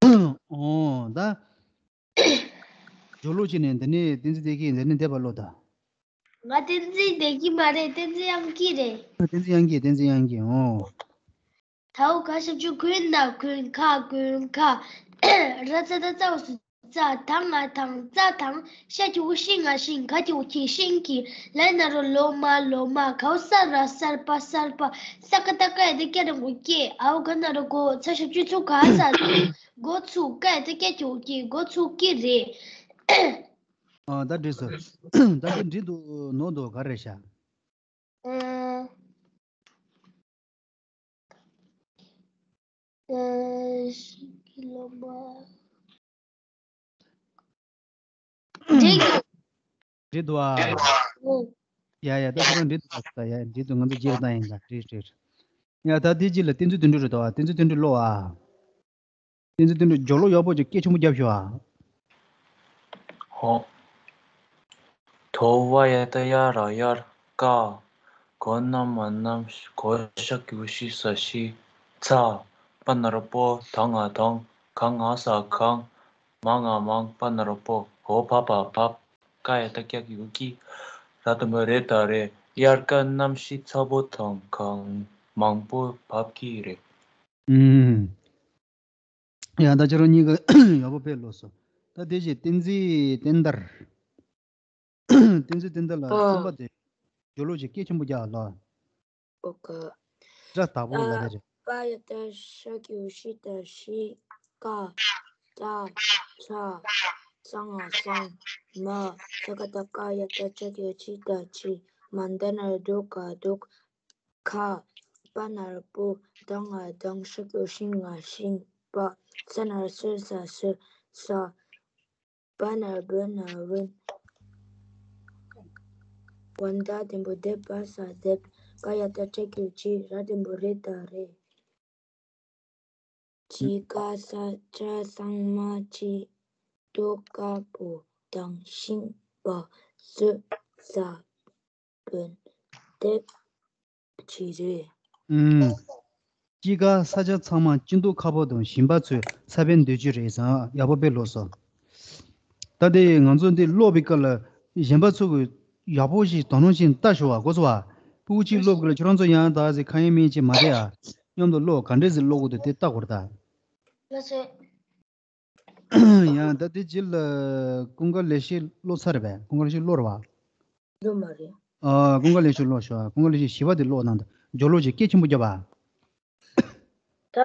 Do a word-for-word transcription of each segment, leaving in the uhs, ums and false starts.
ཨོ་ད། སྦྱོར་ཀློག་བྱས་ནས་འདི་ནས་བསྟན་འཛིན་བདེ་སྐྱིད། འདི་ནས་འདེབས་པ་ཀློག་ད། ང་བསྟན་འཛིན་བདེ་སྐྱིད་མ་རེད། བསྟན་འཛིན་དབྱངས་སྐྱིད་རེད། བསྟན་འཛིན་དབྱངས་སྐྱིད། བསྟན་འཛིན་དབྱངས་སྐྱིད། ཨོ། དའོ་ག་ཞབས་ཀྱུ་གུ་ན་གུན། ག་གུན་ག་ར་ཙ་ད་ཙའོ་སུ་ཙ། ད་ང་དང་། ཙ་དང་། ཤ་གི་གུ་ཤི་ང་ཤིང་། ག་གི་གུ་གི་ཤིང་གི་ལ་ན་རོ་ལོ་མ་ལོ་མ། གའོ་ས་ར་སར་པ་སར་པ། ས་ཀ་ད་ཀ་ཡ་ད་སྐྱ་ར་གུ་སྐྱེ། འའོ་ག་ན་རོ་གོ་ཚ་ཞབས་ཀྱུ་ཚུ་ག་ས་གོ་ཚུ། ཀ་ཡ་ད་སྐྱ་གི་གུ་སྐྱེ། གོ་ཚུ་སྐྱེ་རེད། ཨ་ད་འགྲིག་སོང་། ད་འདི་འགྲིག་འདུག་ནོར་འདུག་ག་རེ་བྱ། ཨ། ཨ། ཤི་གི་ལོ་མ། འགྲིག་འདུག་འགྲིག་འདུག་ཨ། ཨོ། ཡ་ཡ། ད་ཁོ་རང་འགྲིག་འདུག་ད། ཡ་ཡ། འགྲིག་འདུག་ང་ཚོ་རྗེས་ལ་བཏང་ཡིན་ད། འགྲིག་འགྲིག་ཡ་ད་དེ་རྗེས་ལ་བསྟན་འཛིན་དོན་གྲུབ་རེད་དོ། བསྟན་འཛིན་དོན་གྲུབ་ཀློག་ཨ། བསྟན་འཛིན་དོན་གྲུབ་སྦྱོར་ཀློག་ཡག་པོ་ཅིག་སྐད་ཆེན་པོ་རྒྱབ་ཤོག་ཨ། ཧོ། དོ་བ་ཡ་ད་ཡ་ར་ཡར་ཀ། གོ་ན་མ་གནམ། གོ་ཤ་གི་གུ་ཤི་ས་ཤིང་། ཚ། པ་ན་རོ་པོ། ད་ང་དང་། ག་ང་ས་གང་། མ་ང་མང་། པ་ན་རོ་པོ། འོ་བ་བ་བབས། ཀ་ཡ་ད་སྐྱ་གི་གུ་སྐྱི། ར་ད་མ་རེད་ད་རེད། དབྱར་ཁ་གནམ་གཤིས་ཚ་པོ་དང་གངས་མང་པོ་བབས་ཀྱི་རེད། ཨུམ། ཡང་ད་ཁྱེད་རང་གཉིས་ཀ་ཡག་པོ་དཔེ་ཀློག་སོང་། ད་དེ་བཞིན་བསྟན་འཛིན་བསྟན་དར། བསྟན་འཛིན་བསྟན་དར་ལགས། ཨོ། གསུམ་པ་དེ་སྦྱོར་ཀློག་ཅིག་སྐད་ཆེན་པོ་རྒྱག་ལ། ཨོ་ཀ། སྒྲ་དག་པོ་ལ་རེ་རེ། པ་ཡ་ད་ཤ་གི་གུ་ཤི་ད་ཤིང་། ཀ། ཏ། ཚ། ཙ་ང་ཙང་། མ། ས་ཀ་ད་ཀ་ཡ་ད་ཆ་གི་གུ་ཆི་ད་ཆི། མ་ད་ན་རོ་དོ་ག་དོག་ག་པ་ན་རོ་པོ། ད་ང་དང་། ཤ་གི་གུ་ཤི་ང་ཤིང་། པ། ས་ན་རོ་སུ་ས་སུ། ས། བ་ན་རོ་བུ་ན་བུན། བ་ད་དེ་པོ་དེ། བ་ས་དེབ། ག་ཡ་ད་ཆ་གི་གུ་ཆི། ར་དེ་པོ་རེད་ད་རེད། ཅི་ག་ས་ཆ་ཚང་མ་ཅི། དོ་ག་པོ་དང་ཤིང་པ་སུ་ས་བོན་དེ་ཅི་རེད། ཨུམ། དཔྱིད་ཀ་ས་ཆ་ཚང་མ་ཅི་འདུག་ཁ་པོ་དང་ཞིང་པ་ཚོས་ས་བོན་འདོད་ཀྱི་རེད་ཟེར། ཡག་པོ་དཔེ་ཀློག་སོང་། ད་དེ་ང་ཚོ་འདི་ཀློག་པའི་སྐབས་ལ་གཞན་པ་ཚོ་གི་ཡག་པོ་ཞིག་དོ་སྣང་ཞིག་ལྟ་ཞོག་པ། གོ་སོང་བ། སྤུ་གུ་གཅིག་ཀློག་གི་ལ་ཁྱོད་རང་ཚོ་ཡང་ད་ཟེ་ཁ་ཡེ་མེ་ཅེ་མ་བསྡད་ཨ། མཉམ་དུ་ཀློག། ག་འདྲས་ཟིག་ཀློག་དགོས་འདུག་དེ་ལྟ་དགོས་རེད་ད། ལགས་སོ། ཡང་ད་དེ་རྗེས་ལ་ཀུན་དགའ་ལེགས་བཤད་ཀློག་ཚར་རེད་པས། ཀུན་དགའ་ལེགས་བཤད་ཀློག་རེད་པ། ཡོད་མ་རེད། ཨ། ཀུན་དགའ་ལེགས་བཤད་ཀློག་ཤོག་ཀུན་དགའ་ལེགས་བཤད་བཞི་པ་དེ་ཀློག་གནང་དང་། སྦྱོར་ཀློག་ཅིག་སྐད་ཆེན་པོ་རྒྱབ་པ། ད་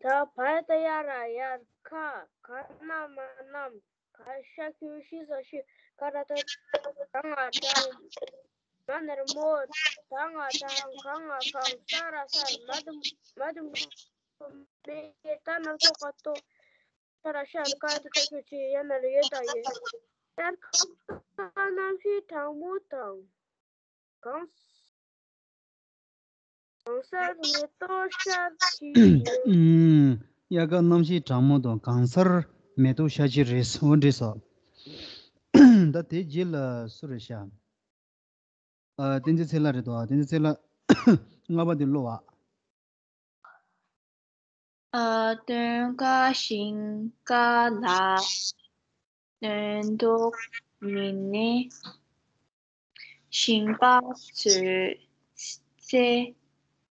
ད་བ་ཡ་ད་ཡ་ར་ཡར་ཁ། ག་ན་མ་གནམ། ག་ཤ་གི་གུ་ཤི་ས་ཤིང་། ག་ར་ད་ད་ང་དང་། མ་ན་རོ་མོ། ད་ང་དང་། ག་ང་གང་། ས་ར་སར། མ་དུ་མ་དུ་མེ། ད་ན་རོ་ཏོ་ག་ཏོག་ས་ར་ཤར། ཀ་ཡ་ད་ཆ་གི་གུ་ཆི། ཡ་ན་རོ་ཡོ་ད་ཡོད། དབྱར་ཁ་གནམ་གཤིས་གྲང་མོ་དང་། གང་། གང་སར་མེ་ཏོག་ཤར་གྱི་ཡོད། ཨུམ། དབྱར་ཁ་གནམ་གཤིས་གྲང་མོ་དང་གང་སར་མེ་ཏོག་ཤར་གྱི་རེད། འོ་འགྲིག་སོང་། ད་དེ་རྗེས་ལ་སུ་རེད་ཤག་ཨ། བསྟན་འཛིན་ཚེ་ལྷ་རེད་དོ། བསྟན་འཛིན་ཚེ་ལྷ། ལྔ་པ་དེ་ཀློག་པ། ཨ། སྟོན་ཁ་ཞིང་ཁ་ལ། སྟོན་ཐོག་མི་སྣའི་ཞིང་པ་ཚོའི་རྩེད་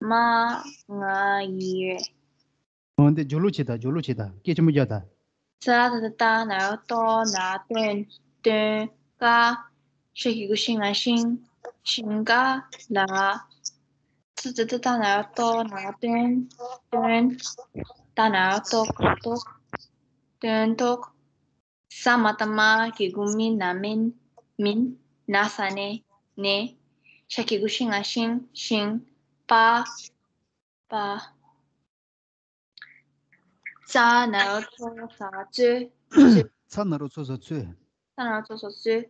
མོ་ཡིན། འོ་འདི་སྦྱོར་ཀློག་བྱེད་དང་། སྦྱོར་ཀློག་བྱེད་དང་། སྐད་ཆེན་པོ་རྒྱག་དང་། ས་ད་ད་ན་རོ་ཏོ་ན་སྟོན། སྟོན་ཀ་ཤ་གི་གུ་ཤི་ང་ཤིང་། ཤིང་ཀ་ལ། ཙི་ཙི་ཏི་ཏ་ན་རོ་ཏོ་ན་སྟོན། སྟོན། ཏ་ན་རོ་ཏོ་ག་ཏོག་སྟོན་ཐོག་ས་མ་ཏ་མ་གི་གུ་མི་ན་མིན། མིན། ན་ས་ནས། ནས། ཤ་གི་གུ་ཤི་ང་ཤིང་། ཤིང་། པ། པ། ཙ་ན་རོ་ཚོ་ས་ཚོས། ཚོས། ཚ་ན་རོ་ཚོ་ས་ཚོས། ཚ་ན་རོ་ཚོ་ས་ཚོས།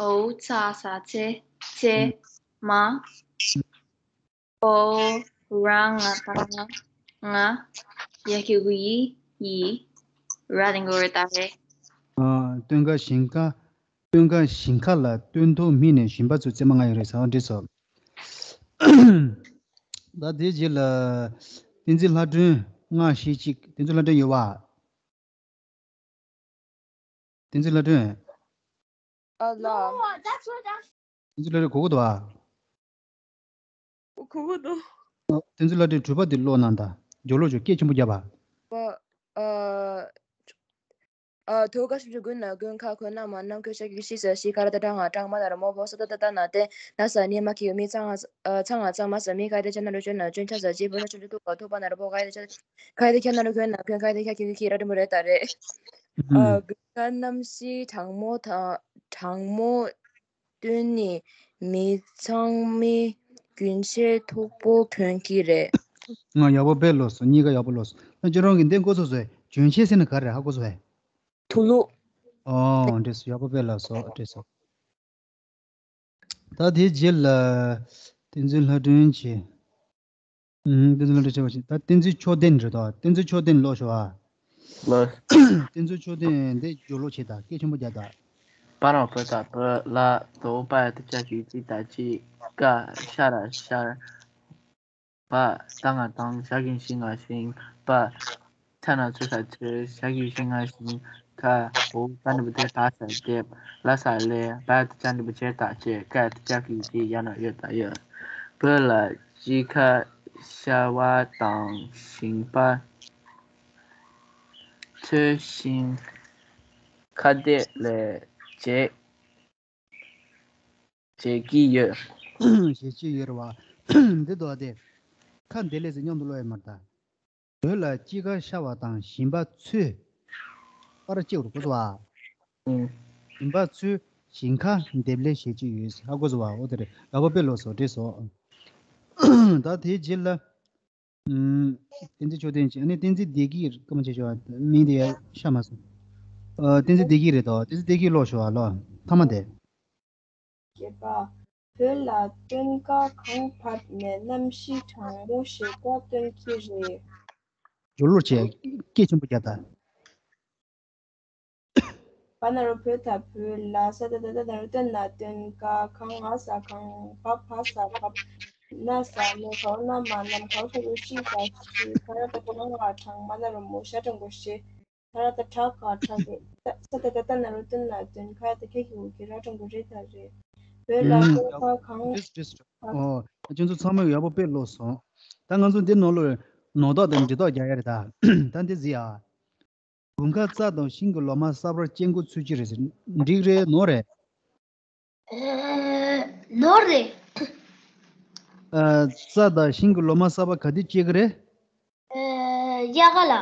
འོ་ཚ་ས་ཚེ། ཚེ། མ། འོ། ར་ང་ད་ང་། ང་། ཡ་གི་གུ་ཡི། ཡི། ར་དེ་གོ་རེད་ད་རེད། ཨ། སྟོན་ཁ་ཞིང་ཁ། སྟོན་ཁ་ཞིང་ཁ་ལ། སྟོན་ཐོག་མི་སྣའི་ཞིང་པ་ཚོའི་རྩེད་མོ་ཡིན་རེད་ཟེར་བ་འགྲིག་སོང་། ད་དེ་རྗེས་ལ་བསྟན་འཛིན་ལྷ་སྒྲོན། ལྔ་བཞི་གཅིག་བསྟན་འཛིན་ལྷ་སྒྲོན་ཡོད་པ། བསྟན་འཛིན་ལྷ་སྒྲོན། ཨ་ལ། བསྟན་འཛིན་ལྷ་སྒྲོན་གོ་གི་འདུག་ཨ། གོ་གི་འདུག་བསྟན་འཛིན་ལྷ་སྒྲོན་གྲུབ་པ་འདི་ཀློག་གནང་དང་། སྦྱོར་ཀློག་ཅོ་སྐད་ཆེན་པོ་རྒྱབ་པ། པ། ཨ། ཨ། དོ་ག་ཞིབ་འཇུག་ཀུན་ན་ཀུན། ཁ་ཁོ་ན་མ་ནམ་ཁོ་ཤ་གི་ཤི་ས་ཤི། ཁ་ར་ད་གྲང་ང་གྲང་། མ་ན་རོ་མོ་བོ། ས་ད་ད་ད་ན་ཏེ་ན་ས་ནི་མ་ཁི་ཡོ་མི། ཚ་ང་ཚ་ང་ཚ་མ་ས་མི། ཁ་ཏེ་ཆ་ན་རོ་ཆོ་ན་ཆོན། ཆ་ས་ཅི་བོ་ས་ཆོན་ཆ་ཐུ་ག་ཐུ་པ་ན་རོ་པོ། ཁ་ཏེ་ཆ་ཁ་ཏེ་ཁ་ན་རོ་ཁོན་ན་ཁོན། ཁ་ཏེ་ཁ་ཁི་ཁི་ར་དྲི་མོ་རེ་ད་རེ། ཨ། ཀུན་ཁ་གནམ་གཤིས་གྲང་མོ་དང་གྲང་མོ་བསྟུན་ནས་མི་ཚང་མས་རྒྱུན་ཆད་མཐུག་པོ་གྱོན་གྱི་རེད། ང་ཡག་པོ་དཔེ་ལོས་སོ། གཉིས་ཀ་ཡག་པོ་ལོས་སོ། ན་ཁྱོད་རང་གི་འདི་འགོ་ཚུགས་སོ། རྒྱུན་ཆད་ཟེར་ན་ག་རེ་ཧ་གོ་སོ་བས། དུག་ལོག་ཨོ་འདྲེས་སོ། ཡག་པོ་དཔེ་ལ་སོ་འདྲེས་སོ། ད་དེའི་རྗེས་ལ་བསྟན་འཛིན་ལྷ་སྒྲོན་གྱིས། ཨུམ། བསྟན་འཛིན་ལྷ་སྒྲོན་ཆེ་བ་ཞིག་ད་བསྟན་འཛིན་མཆོག་ལྡན་རེད་དོ། བསྟན་འཛིན་མཆོག་ལྡན་ཀློག་ཤོག་ཨ། ལོས། བསྟན་འཛིན་མཆོག་ལྡན་འདི་སྦྱོར་ཀློག་བྱེད་དང་། སྐད་ཆེན་པོ་རྒྱག་དང་། པ་ར་བུ་ད་བུ། ལ་དོ་པ་ཡ་ཏི་ཅ་གི་ཅི་ད་ཅི། ཀ་ཤ་ར་ཤར། བ་ད་ང་དང་། ཞ་གི་ཞི་ང་ཞིང་། པ་ཚ་ན་ཚུ་ས་ཚོས། ཞ་གི་ཞི་ང་ཞིང་། ཁ་འོ་ད་འདི་བུ་དེ་ད་ས་དེབ། ལ་ས་ལེ། བ་ཏི་ཅ་འདི་བུ་ཆེ་ད་ཆེ། ཀ་ཏི་ཅ་གི་ཅི། ཡ་ན་ཡོད་ད་ཡོད། བུ་ལ་དཔྱིད་ཁ་ཤ་བ་དང་ཞིང་པ་འཚོ་ཞིང་ཁ་གཏད་ལས་བྱེད་བྱེད་ཀྱི་ཡོད། བྱེད་ཀྱི་ཡོད་རེད་བ། འདི་དོ་དེ། ཁ་འདི་ལས་ཟེར་མཉམ་དུ་ཀློག་ཡ་མ་རེད་ད། བོད་ལ་དཔྱིད་ཁ་ཤ་བ་དང་ཞིང་པ་འཚོས། པར་གཅིག་རུ་གོ་སོ་བ། ཨུམ། ཞིང་པ་འཚོས་ཞིང་ཁ་འདེབས་ལས་བྱེད་ཀྱི་ཡོད། ཧ་གོ་སོ་བ། འོ་དེ་རེད། ཡག་པོ་དཔེ་ལོས་སོ། འགྲིག་སོ། ད་དེའི་རྗེས་ལ། ཨུམ། བསྟན་འཛིན་མཆོག་ལྡན་གྱིས། ཨ་ནི་བསྟན་འཛིན་བདེ་སྐྱིད་སྐད་མ་བྱེད་ཤོག་མིང་དེ་ཡ་ཤ་མ་སོང་། ཨ། བསྟན་འཛིན་བདེ་སྐྱིད་རེད་དོ། བསྟན་འཛིན་བདེ་སྐྱིད་ཀློག་ཤོག་ཨ་ལོ། མཐའ་མ་དེ། བརྒྱད་པ། བོད་ལ་སྟོན་ཀ་གང་བབས་ནས་གནམ་གཤིས་གྲང་མོ་ཞེ་དྲག་སྟོན་གྱི་རེད། སྦྱོར་ཀློག་བྱས། སྐད་ཆེན་པོ་རྒྱག་དང་། བ་ན་རོ་བོ་ད་བུ། ལ་ས་ད་ད་ད་ན་རོ་སྟོན་ན་སྟོན། ཀ་ཁ་ང་ས་གང་། བ་བ་ས་བབས། ན་ས་ནོ་ག་འོ་ན་མ་ནམ། ག་འོ་ཤ་གི་ཤི་ད་ཤི། ཁ་ར་ད་གྲང་ང་གྲང་། མ་ན་རོ་མོ་ཤ་གྲང་མོ་ཤེ། ད་ར་ད་དྲག་ག་དྲག་གི། ད་ས་ད་ད་ད་ན་རོ་སྟོན་ན་སྟོན། ཁ་ད་ཁ་གི་འོ་གི་ར་གྲང་གི་རེད་ད་རེད། བོད་ལ་ཨུམ། སྟོན་ཁ་གང་། འགྲིག་འགྲིག་ཨོ། ཁྱོད་ཚོ་ཚང་མས་ཡག་པོ་དཔེ་ཀློག་སོང་། ད་ང་ཚོ་འདི་ནང་ལོགས་ནོར་དོགས་དང་འབྲེལ་ཐག་རྒྱག་ཡ་རེད་ད། ད་འདི་གཟིགས་ཨ། དགུན་ཁ་རྩྭ་དང་ཤིང་གི་ལོ་མ་གསར་པར་སྐྱེ་འགོ་ཚུགས་ཀྱི་རེད་ཟེར། འགྲིག་རེད། ནོར་རེད། ཨེ། ནོར་རེད། ཨ། རྩྭ་དང་ཤིང་གི་ལོ་མ་གསར་པ་ག་དུས་སྐྱེ་གི་རེད། ཨེ། དབྱར་ཁ་ལ།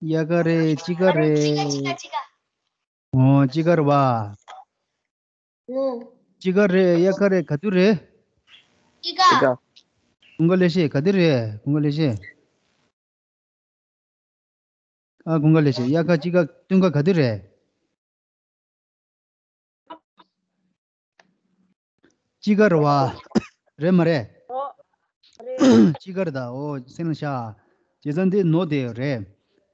དབྱར་ཁ་རེད། དཔྱིད་ཁ་རེད། དཔྱིད་ཁ་དཔྱིད་ཁ་དཔྱིད་ཁ། ཨོ། དཔྱིད་ཁ་རེད་བ། ཨོ། དཔྱིད་ཁ་རེད། དབྱར་ཁ་རེད། ག་དུས་རེད། དཔྱིད་ཁ། དཔྱིད་ཁ། དགུན་ཁ་ལེ་ཤེས་ག་དུས་རེད། དགུན་ཁ་ལེ་ཤེས། ཨ། དགུན་ཁ་ལེ་ཤེས། དབྱར་ཁ། དཔྱིད་ཁ། སྟོན་ཁ་ག་དུས་རེད། དཔྱིད་ཁ་རེད་བ། རེད་མ་རེད། ཨོ། རེད། དཔྱིད་ཁ་རེད་ད། ཨོ། སེམས་ལ་ཤར། བྱས་ཙང་འདི་ནོར་དེ་རེད།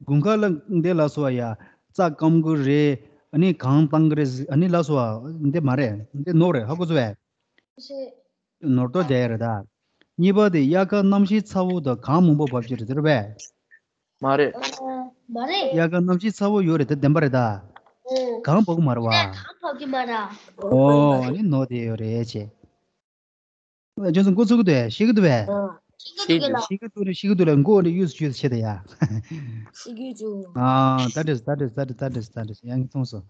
དགུན་ཁ་ལ་འདི་ལ་སོ་ཡ། རྩྭ་སྐམ་གི་རེད། ཨ་ནི་གངས་བཏང་གི་རེད། ཨ་ནི་ལ་སོ་འདི་མ་རེད། འདི་ནོར་རེད། ཧ་གོ་སོང་བས། ནོར་དོགས་རྒྱག་ཡ་རེད་ད། གཉིས་པ་དེ་དབྱར་ཁ་གནམ་གཤིས་ཚ་བོ་དང་གངས་མང་པོ་བབས་ཀྱི་རེད། དེ་རེད་པས། མ་རེད། ཨ། མ་རེད། དབྱར་ཁ་གནམ་གཤིས་ཚ་བོ་ཡོད་རེད། དེ་བདེན་པ་རེད་ད། ཨོ། གངས་བབས་ཀྱི་མ་རེད་བ། གངས་བབས་ཀྱི་མ་རེད། ཨོ། ཨ་ནི་ནོར་དེ་ཡོད་རེད་ཅེས། ཁྱོད་ཚོ་མགོ་ཚོས་ཀྱི་འདུག་ཤེས་ཀྱི་འདུག་པས། ཤེས་ཀྱི་འདུག་ག་ལ། ཤེས་ཀྱི་འདུག་རེད། ཤེས་ཀྱི་འདུག་ལ། མགོ་འདི་གཡུག་གཡུག་བྱེད་དང་ཡ། ཤེས་ཀྱི་འདུག་ཨ། ད་འགྲིག་སོང་། ད་འགྲིག་སོང་། ད་འགྲིག་སོང་། ད་འགྲིག་སོང་། ཡང་གི་མཐོང་སོང་།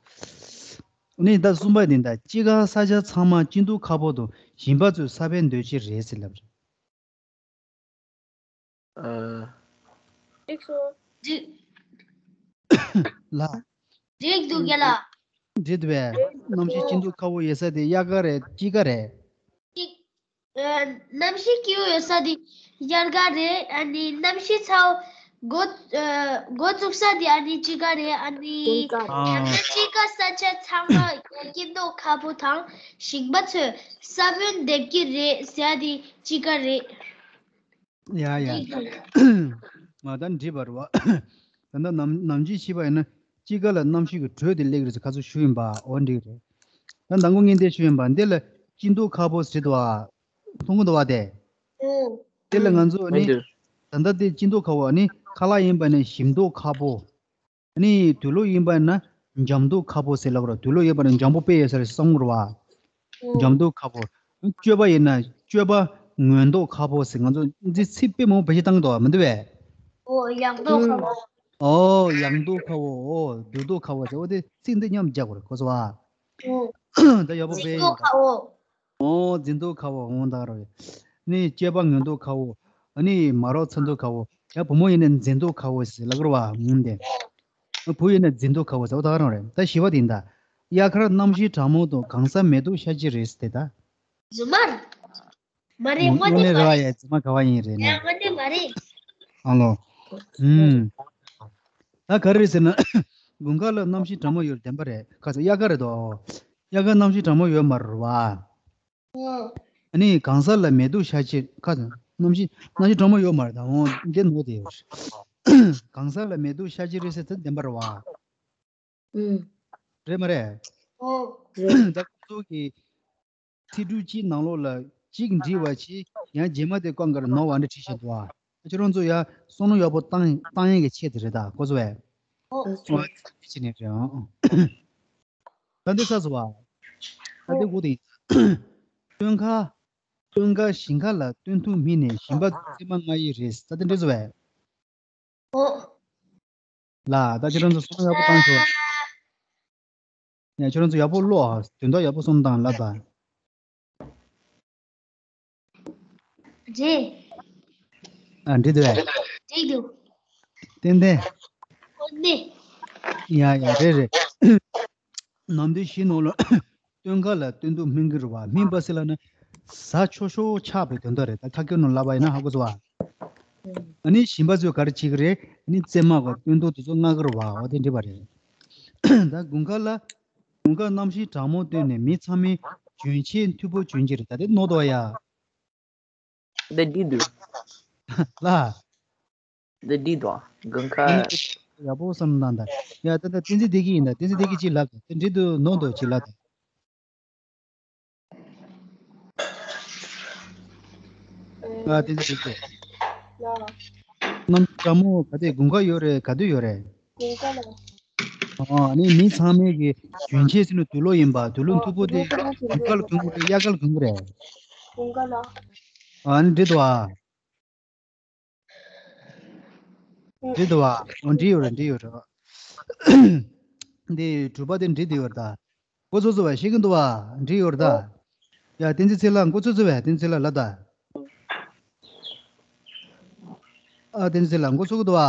ཨ་ནི་ད་གསུམ་པ་དེ། ད་དཔྱིད་ཀ་ས་ཆ་ཚང་མ་སྐྱིད་སྡུག་ཁ་པོ་དང་ཞིང་པ་ཚོས་ས་བོན་འདོད་ཀྱི་རེད་ཟེར་ལབ་རེད། ཨ། འགྲིག་སོང་། འགྲིག་ལ། འགྲིག་འདུག་ག་ལ། འགྲིག་འདུག་པས། གནམ་གཤིས་སྐྱིད་སྡུག་ཁ་པོ་ཡོད་ས་དེ་དབྱར་ཁ་རེད། དཔྱིད་ཀ་རེད། ཨ། གནམ་གཤིས་སྐྱིད་པོ་ཡོད་ས་དེ་དབྱར་ཁ་རེད། ཨ་ནི་གནམ་གཤིས་ཚ་བོ་འགོ་ཨ། འགོ་བཙུགས་ས་དེ་ཨ་ནི་དཔྱིད་ཀ་རེད། ཨ་ནི་དཔྱིད་ཀ། ཨ། ད་ལྟ་དཔྱིད་ཀ་ས་ཆ་ཚང་མ་སྐྱིད་སྡུག་ཁ་པོ་དང་ཞིང་པ་ཚོས་ས་བོན་འདེབས་ཀྱི་རེད་ཟེར་ཡ་དེ་དཔྱིད་ཀ་རེད། ཡ་ཡ། འགྲིག་འདུག་ང་ད་འགྲིག་པ་རེད་བ། ད་ལྟ་ནམ་ནམ་དཔྱིད་ཕྱིན་པ་ཡིན་ན་དཔྱིད་ཀ་ལ་གནམ་གཤིས་ཀྱི་དྲོད་དེ་སླེབས་ཀྱི་རེད་ཟེར་ཁ་སང་ཞུས་ཡིན་པ། འོ་འགྲིག་རེད། ད་མདང་དགོང་ངས་འདི་ཞུས་ཡིན་པ། འདི་ལ་སྐྱིད་སྡུག་ཁ་པོ་ཟེར་འདུག་བ། མཐོང་གི་འདུག་བ་དེ། ཨོ། དེ་ལ་ང་ཚོ་ནི། འདུག་ད་ལྟ་དེ་ཅི་མདོག་ཁ་པོ། ཨ་ནི་ཁ་ལག་ཡིན་པ་ན་ཞིམ་མདོག་ཁ་པོ། ཨ་ནི་དུག་ལོག་ཡིན་པ་ན་འཇམ་མདོག་ཁ་པོ་ཟེར་ལབ་རོ། དུག་ལོག་ཡོད་པ་ན་འཇམ་པོ་དཔེ་ཡོད་ས་རེད་བསམ་གྱི་རེད་བ། འཇམ་མདོག་ཁ་པོ། སྤྱོད་པ་ཡིན་ན་སྤྱོད་པ་ངན་མདོག་ཁ་པོ་ཟེར། ང་ཚོ་འདི་ཚིག་དཔེ་མང་པོ་བེད་སྤྱོད་བཏང་གི་འདུག་བ། མི་འདུག་བས། ཨོ་ཡག་མདོག་ཁ་པོ། ཨོ་ཡག་མདོག་ཁ་པོ། ཨོ་སྡུག་མདོག་ཁ་པོ་ཟེར། ཨོ་དེ་ཚིག་འདི་མཉམ་རྒྱག་དགོས་རེད། གོ་སོང་བ། ཨོ་ད་ཡག་པོ་དཔེ་ཡིན་ད། ཨོ་འཛིན་མདོག་ཁ་པོ། འོང་ད་རོ། ནི་སྤྱོད་པ་ངན་མདོག་ཁ་པོ། ཨ་ནི་མ་རོགས་ཚ་མདོག་ཁ་པོ། ཡ་བུ་མོ་ཡིན་ན་མཛེས་མདོག་ཁ་པོ་ཟེར་ལབ་རོ་བ། ངུ་འདི། བུ་ཡིན་ན་མཛེས་མདོག་ཁ་པོ་ཟེར། འོ་ད་ག་རང་རེད། ད་བཞི་པ་དེ་ཡིན་ད། དབྱར་ཁར་གནམ་གཤིས་གྲང་མོ་དང་གང་སར་མེ་ཏོག་ཤར་གྱི་རེད་ཟེར་ད། རྫུན་མ་རེད། མ་རེད། དངོས་གནས་རེད་བ། ཡ་རྫུན་མ་ག་བ་ཡིན་རེད་ཡ་ནི། དངོས་གནས་མ་རེད། ཨ་ལོ། ཨུམ། ད་ག་རེ་རེད་ཟེར་ན། དགུན་ཁ་ལ་གནམ་གཤིས་གྲང་མོ་ཡོད་བདེན་པ་རེད། ཁ་ཚ་དབྱར་ཁ་རེད་དོ། དབྱར་ཁ་གནམ་གཤིས་གྲང་མོ་ཡོད་མ་རེད་བ། ཨ་ནི་གང་སར་ལ་མེ་ཏོག་ཤར་ཆེད་ཁ་གནམ་གཤིས་གནམ་གཤིས་གྲང་མོ་ཡོད་མ་རེད་ད། འོ་འདི་ནོར་དེ་ཡོད། གང་སར་ལ་མེ་ཏོག་ཤར་གྱི་རེད་ཟེར་ཚེ་བདེན་པ་རེད་བ། ཨུམ། རེད་མ་རེད། ཨོ། ད་ཁོ་ཚོ་གི་ཚིག་འབྲུ་གཅིག་ནང་ལོགས་ལ་གཅིག་འབྲི་བ་ཆེ། ཡང་རྗེས་མ་དེ་ཀང་གར་ནོར་བ་འདྲ་བྲིས་བཞག་འདུག་བ། ཁྱེད་རང་ཚོ་ཡ་བསམ་བློ་ཡག་པོ་བཏང་བཏང་ཡས་ཀྱི་ཆེད་དུ་རེད་ད། ཁོ་ཚོ་བས། ཨོ། ཨོ་ཅི་ནས་རེད་ཨང་། ད་འདི་ས་སུ་བ། ད་འདི་གོ་དེ། སྟོན་ཁ། སྟོན་ཁ་ཞིང་ཁ་ལ་སྟོན་ཐུག་སྨིན་ནས་ཞིང་པ་ཚོས་རྩིབ་མ་རྔ་ཡི་རེད། ད་འདི་འདྲ་བཟོ་བས། ཨོ། ལ་ད་ཁྱེད་རང་ཚོ་བསམ་བློ་ཡག་པོ་བཏང་ཆོག་ཡ་ཁྱེད་རང་ཚོ་ཡག་པོ་ཀློག་ཨ། དོན་དག་ཡག་པོ་བསམ་བཏང་ལབ་ད། རེད། ཨ་འགྲིག་འདུག་ཨ། འགྲིག་འདུག་ཏན་ཏན། ཨོ་ནི། ཡ་ཡ་རེད་རེད། ནམ་དུས་བཞི་ནང་ལ་སྟོན་ཁ་ལ་སྟོན་ཐུག་སྨིན་གྱི་རེད་བ། སྨིན་པ་ཟེར་ལབ་ན་གཟའ་ཆོས་ཤོག་ཆགས་པའི་དོན་དག་རེད། ད་ཁ་སྐད་ནང་ལབ་པ་ཡིན་ན་ཧ་གོ་སོང་བ། ཨ་ནི་ཞིང་པ་ཚོས་ག་རེ་བྱེད་ཀྱི་རེད། ཨ་ནི་རྩིབ་མ་གི་སྟོན་ཐུག་དེ་ཚོ་རྔ་གི་རེད་བ། འོ་དེ་འགྲིག་པ་རེད། ད་དགུན་ཁ་ལ། དགུན་ཁ་གནམ་གཤིས་གྲང་མོ་བཏོན་ནས་མི་ཚང་མས་གྱོན་ཆས་མཐུག་པོ་གྱོན་གྱི་རེད། ད་དེ་ནོར་འདུག་ཡ། འདི་འགྲིག་འདུག་ལ། འདི་འགྲིག་འདུག་དགུན་ཁ། ཡག་པོ་བསམ་བཏང་ད། ཡ་ད་ད་བསྟན་འཛིན་བདེ་སྐྱིད་ཡིན་ད། བསྟན་འཛིན་བདེ་སྐྱིད་ཅིག་ལབ་ད། དེ་འགྲིག་འདུག་ནོར་འདུག་ཅིག་ལབ་ད། ཨ་བསྟན་འཛིན་བདེ་སྐྱིད། གནམ་གྲང་མོ་ག་དེ་དགུན་ཁ་ཡོད་རེད། ག་དུས་ཡོད་རེད། དགུན་ཁ་ལ། ཨ་ནི་མི་ཚང་མས་ཀྱི་གྱོན་ཆས་ཟེར་ན་དུག་ལོག་ཡིན་པ། དུག་ལོག་མཐུག་པོ་དེ་དགུན་ཁ་ལ་གྱོན་དགོས་རེད། དབྱར་ཁ་ལ་གྱོན་དགོས་རེད། དགུན་ཁ་ལ། ཨ་ནི་འགྲིག་འདུག་ཨ། འགྲིག་འདུག་ཨ། འོ་འགྲིག་ཡོད་རེད། འགྲིག་ཡོད་རེད། འདི་གྲུབ་པ་དེ་འགྲིག་བསྡད་ཡོད་རེད་ད། འགོ་ཚུགས་ཚུགས་བས་ཤེས་ཀྱི་འདུག་བ། འགྲིག་ཡོད་རེད་ད། ཡ་བསྟན་འཛིན་ཚེ་ལགས་འགོ་ཚུགས་ཚུགས་བས། བསྟན་འཛིན་ཚེ་ལགས་ལབ་ད། ཨ་བསྟན་འཛིན་ཚེ་ལགས་འགོ་ཚུགས་ཀྱི་འདུག་བ།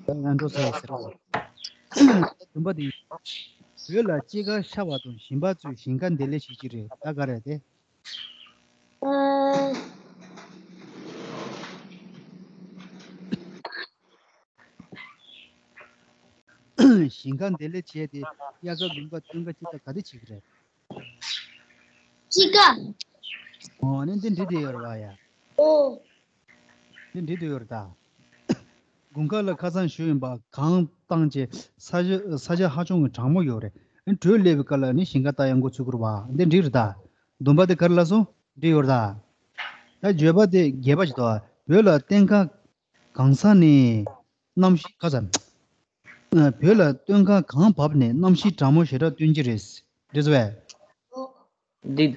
ད་ང་འགྲོ་ས་ཡོད་ཟེར་བ། བདུན་པ་དེ་ཡིན། བོད་ལ་དཔྱིད་ཀ་ཤར་བ་དང་ཞིང་པ་ཚོས་ཞིང་ཁ་འདེབས་ལས་བྱེད་ཀྱི་རེད། ད་ག་རེད་དེ། ཞིང་ཁ་འདེབས་ལས་བྱས་ཏེ་དབྱར་ཁ་དགུན་ཁ་སྟོན་ཁ་དཔྱིད་ཀ་ག་དུས་བྱེད་ཀྱི་རེད། དཔྱིད་ཀ། ཨོ་ནི་འདི་འགྲིག་བསྡད་ཡོད་རེད་བ་ཡ། ཨོ། འདི་འགྲིག་བསྡད་ཡོད་རེད་ད། དགུན་ཁ་ལ་ཁ་སང་ཞུས་ཡིན་པ། གངས་བཏང་བྱས་ས་ཆ་ས་ཆ་ཧ་ཅང་གི་གྲང་མོ་ཡོད་རེད། དྲོད་སླེབས་པའི་སྐབས་ལ་ནི་ཞིང་ཁ་ལྟ་ཡག་འགོ་ཚུགས་ཀྱི་རེད་བ། འདི་འགྲིག་རེད་ད། བདུན་པ་དེ་ག་རེ་ལབ་སོང་། འགྲིག་ཡོད་རེད་ད། ད་བརྗོད་པ་དེ་བརྒྱད་པ་ཞིག་འདུག་བོད་ལ་སྟོན་ཁ་གང་ས་ནས་གནམ་གཤིས་ཁ་ཚ། བོད་ལ་སྟོན་ཁ་གངས་བབས་ནས་གནམ་གཤིས་གྲང་མོ་ཞེ་དྲག་སྟོན་གྱི་རེད། འགྲིག་སོང་བས། འགྲིག་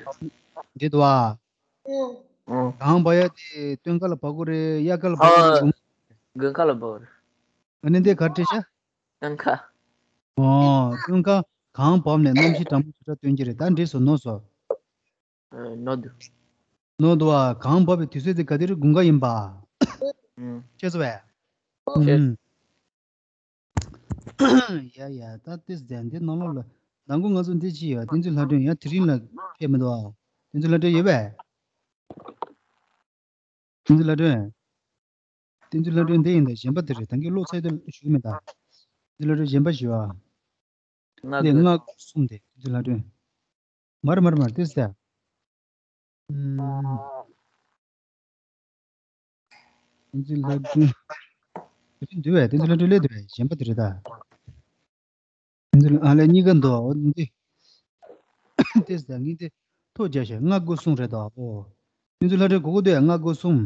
འགྲིག་འདུག་བ། ཨོ། གངས་བབས་ཡ་དེ་སྟོན་ཁ་ལ་བབས་ཀྱི་རེད། དབྱར་ཁ་ལ་བབས་ཀྱི་རེད། ཨོ། དགུན་ཁ་ལ་བབས་རེད། ཨ་ནི་འདི་ག་རེ་བྲིས་ཤག་སྟོན་ཁ། ཨོ། སྟོན་ཁ་གངས་བབས་ནས་གནམ་གཤིས་གྲང་མོ་ཞེ་དྲག་སྟོན་གྱི་རེད། ད་འགྲིག་སོང་། ནོར་སོང་། ཨ་ནོར་འདུག་ནོར་འདུག་བ། གངས་བབས་པའི་དུས་ཚོད་དེ་ག་དུས་རེད། དགུན་ཁ་ཡིན་པ། ཨུམ། ཤེས་སོང་བས། ཤེས། ཨུམ། ཡ་ཡ། ད་ཏིས་ལྡན་འདི་ནང་ལོགས་ལ་ནང་ཁུལ་ང་ཚོ་འདི་ཅི་ཡོད། བསྟན་འཛིན་ལྷ་སྒྲོན་ཡང་དེ་རིང་ལ་ཕེབས་མི་འདུག་ཨ། བསྟན་འཛིན་ལྷ་སྒྲོན་ཡོད་པས། བསྟན་འཛིན་ལྷ་སྒྲོན། བསྟན་འཛིན་ལྷ་སྒྲོན་འདི་ཡིན་ད། གཞན་པ་དེ་རེད། ད་གིན་ཀློག་ཚར་དུས་ཞུ་གི་མེད་ད། བསྟན་འཛིན་ལྷ་སྒྲོན་གཞན་པ་ཞུ་ཨ། ང་འདི་དགོས། ང་གསུམ་དེ་བསྟན་འཛིན་ལྷ་སྒྲོན། མར་མར་མར་ཏིས་ད། ཨུམ། བསྟན་འཛིན་ལྷ་སྒྲོན། དེ་རིང་འདུག་བས། བསྟན་འཛིན་ལྷ་སྒྲོན་སླེབས་འདུག་བས། གཞན་པ་དེ་རེད་ད། བསྟན་འཛིན་ཨ་ལས་གཉིས་ཀ་འདུག་འོ་འདི། དེ་ཟ་ངས་དེ་ ཐོ་རྒྱ་ཤོད་ལྔ་དགུ་གསུམ་རེད་དོ། ཨོ། བསྟན་འཛིན་ལྷ་སྒྲོན་གོ་གི་འདུག་ཡ། ལྔ་དགུ་གསུམ།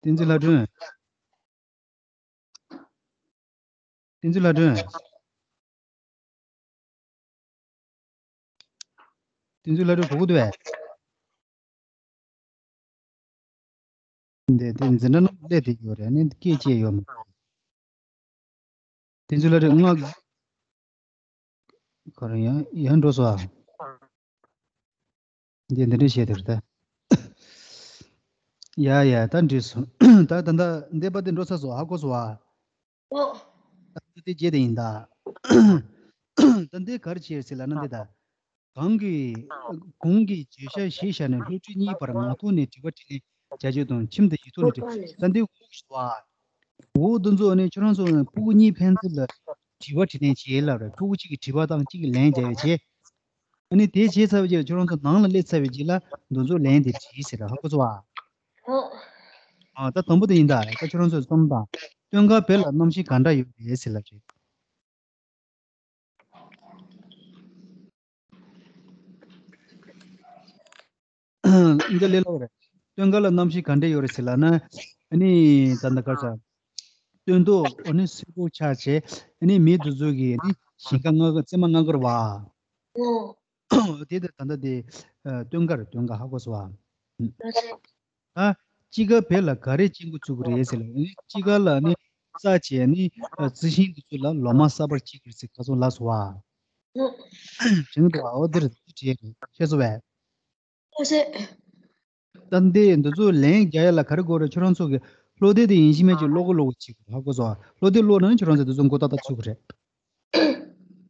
བསྟན་འཛིན་ལྷ་སྒྲོན། བསྟན་འཛིན་ལྷ་སྒྲོན། བསྟན་འཛིན་ལྷ་སྒྲོན་གོ་གི་འདུག་བས། འདི་དེ་འཛིན་གྲྭ་ནང་སླེབས་བསྡད་ཡོད་རེད། ཨ་ནི་སྐད་ཅིག་ཡོད་མ་རེད། བསྟན་འཛིན་ལྷ་སྒྲོན་ང་ག་རེ་ཡང་ཡང་འགྲོ་སོང་ཨ། འདི་འདི་འདྲ་བཤད་དེ་རེད་ད། ཡ་ཡ་ད་འགྲིག་སོང་། ད་ད་ད་འདས་པ་དེ་འགྲོ་ཚར་སོང་། ཧ་གོ་སོང་ཨ། ཨོ། ད་ལྟ་དེ་རྗེས་དེ་ཡིན་ད། ད་འདི་ག་རེ་བྱས་ཟེར་ལབ་ན་འདི་ད། གང་གི་གོང་གི་བརྗོད་བྱ་གཞིར་བཞག་ནས་སློབ་ཕྲུག་གཉིས་བར་ངག་ཐོག་ནས་དྲི་བ་དྲིས་ལན་བྱ་རྒྱུ་དང་། ཁྱིམ་དུ་ཡིག་ཐོག་ནས་དྲི། ད་འདི་འོག་ཞུ་བ། འོག་འདི་ཚོ་ནི་ཁྱོད་རང་ཚོ་ཕྲུ་གུ་གཉིས་ཕན་ཚུན་ལ་དྲི་བ་དྲིས་ལན་བྱེད་ལབ་རེད། ཕྲུ་གུ་གཅིག་གིས་དྲི་བ་དང་གཅིག་གིས་ལན་རྒྱག་ཡ་བྱེད། ཨ་ནི་དེ་བྱས་ཚར་བའི་རྗེས་ལ་ཁྱོད་རང་ཚོ་ནང་ལ་སླེབས་ཚར་བའི་རྗེས་ལ་འདི་ཚོ་ལན་དེ་དྲིས་ཟེར་ར། ཧ་གོ་སོང་ཨ། ཨོ། ཨ་ད་དང་པོ་དེ་ཡིན་ད། ད་ཁྱོད་རང་ཚོས་བསམ་བློ་བཏང་། སྟོན་ཁ་བོད་ལ་གནམ་གཤིས་ག་འདྲ་ཡོད་རེད་ཟེར་ལབ་རེད། འདི་ལས་སླ་བོ་རེད། སྟོན་ཁ་ལ་གནམ་གཤིས་ག་འདྲ་ཡོད་རེད་ཟེར་ལབ་ན། ཨ་ནི་ད་ལྟ་ག་ས་སྟོན་ཐོག་ཨ་ནི་སེར་པོ་ཆགས་བྱས། ཨ་ནི་མི་དེ་ཚོ་གིས་ཨ་ནི་ཞིང་ཁ་ལྔ་ཀ་བཙས་མ་ལྔ་ཀ་རེད་བ། ཨོ། དེ་ད་ད་ལྟ་དེ་ཨ་སྟོན་ཁ་རེད། སྟོན་ཁ་ཧ་གོ་སོང་བ། ད་དཔྱིད་ཀ་བོད་ལ་ག་རེ་སྐྱེ་འགོ་བཙུགས་ཀྱི་རེད་ཟེར་ལབ་ན། དཔྱིད་ཀ་ལ་ནི་རྩྭ་བྱས་ནི་ཨ་རྩི་ཤིང་དེ་ཚོ་ལ་ལོ་མ་གསར་པ་སྐྱེ་གི་རེད་ཟེར་ཁ་སང་ལབ་སོང་བ། དྲན་གྱི་འདུག་བ། འོ་དེ་རེད། དེ་བྲིས་རེད། ཤེས་སོང་བས། ཨོ་ཟེར། ད་འདི་འདི་ཚོ་ལན་རྒྱག་ཡ་ལ་ག་རེ་དགོས་རེད། ཁྱོད་རང་ཚོ་གི་བློ་གཏད་དེ་ཡིན་གཅིག་མིན་གཅིག་ཀློག་གི་ཀློག་གི་བྱེད་དགོས། ཧ་གོ་སོང་བ། བློ་གཏད་ཀློག་ན་ནི་ཁྱོད་རང་ཚོ་དེ་ཚོ་མགོ་ཏག་ཏག་ཚུགས་ཀྱི་རེད།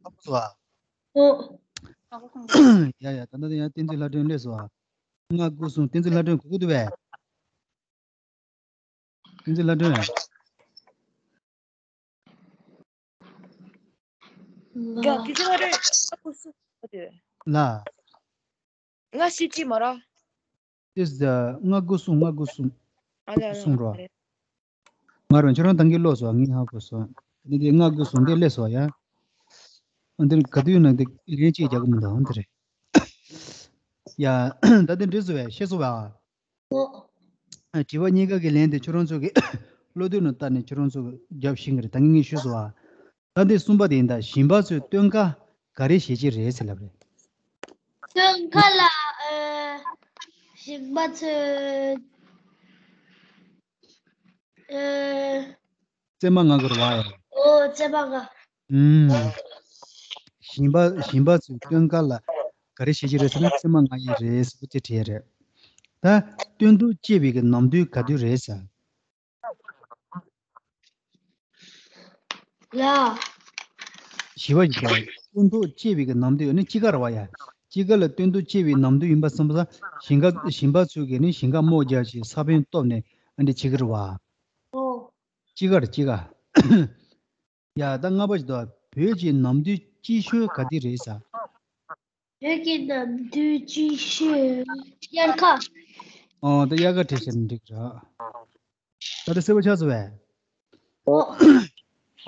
ཧ་གོ་སོང་བ། ཨོ། ཡ་ཡ། ད་ལྟ་དེ་ཡང་བསྟན་འཛིན་ལྷ་སྒྲོན་སླེབས་སོང་བ། ལྔ་དགུ་གསུམ། བསྟན་འཛིན་ལྷ་སྒྲོན་གོ་གི་འདུག་བས། བསྟན་འཛིན་ལྷ་སྒྲོན། ལ། ལ། ལྔ་བཞི་གཅིག་མ་ར། ཏིས་ལྔ་དགུ་གསུམ། ལྔ་དགུ་གསུམ། ཨ་ལ་ལ། གསུམ་རོ། ལ། མ་རེད། ཁྱོད་རང་ད་གིན་ཀློག་སོང་། ངས་ཧ་གོ་སོང་། འདི་འདི་ལྔ་དགུ་གསུམ་འདི་སླེབས་སོང་ཡ། འདིར་ག་དུས་ན་འདི་ལན་གཅིག་རྒྱག་གི་མི་འདུག་འདི་རེད། ཡ། ད་འདི་འགྲིག་སོང་བས། ཤེས་སོང་བས། ཨ། དྲི་བ་གཉིས་ཀ་གི་ལན་དེ་ཁྱོད་རང་ཚོ་གི་བློ་གཏད་ནང་བལྟས་ནས་ཁྱོད་རང་ཚོ་གི་རྒྱབ་ཤེས་ཀྱི་རེད། ད་ངས་ངས་ཞུས་སོང་བ། ད་འདི་གསུམ་པ་དེ་ཡིན་ད། ཞིང་པ་ཚོས་སྟོན་ཁ་ག་རེ་བྱེད་ཀྱི་རེད་ཟེར་ལབ་རེད། སྟོན་ཁ་ལ་ཨ་ཞིང་པ་ཚོས་ཨ། བཙས་མ་ལྔ་ཀ་རེད་བ་ཡ། ཨོ། བཙས་མ་ལྔ། ཨུམ། ཞིང་པ་ཞིང་པ་ཚོས་སྟོན་ཁ་ལ་ག་རེ་བྱེད་ཀྱི་རེད་ཟེར་ན། བཙས་མ་ལྔ་ཡི་རེད་ཟེར་པོ་དེ་བྲིས་རེད། ད་སྟོན་ཐོག་སྐྱེས་པའི་གི་ནམ་དུས་ག་དུས་རེད་ཟེར། ལ། བཞི་པ་ཡིན་ཀྱང་སྟོན་ཐོག་སྐྱེས་པའི་གི་ནམ་དུས་ནི་དཔྱིད་ཀ་རེད་བ་ཡ། དཔྱིད་ཀ་ལ་སྟོན་ཐོག་སྐྱེས་པའི་ནམ་དུས་ཡིན་པ་སོང་ཙང་། ཞིང་ཁ་ཞིང་པ་ཚོས་གི་ནི་ཞིང་ཁ་རྨོ་རྒྱག་བྱས་ས་བོན་གཏོར་ནས་ཨ་འདི་བྱེད་ཀྱི་རེད་བ། ཨོ། དཔྱིད་ཀ་རེད། དཔྱིད་ཀ། ཡ། ད་ལྔ་པ་ཞིག་འདུག་བོད་ཀྱི་ནམ་དུས་སྐྱིད་ཤོས་ག་དུས་རེད་ཟེར། བོད་ཀྱི་ནམ་དུས་སྐྱིད་ཤོས་དབྱར་ཁ། ཨོ། ད་དབྱར་ཁ་བྲིས་བཞག་ན་འགྲིག་ར། ད་ལྟ་གསལ་པོ་ཆགས་སོང་བས། ཨོ།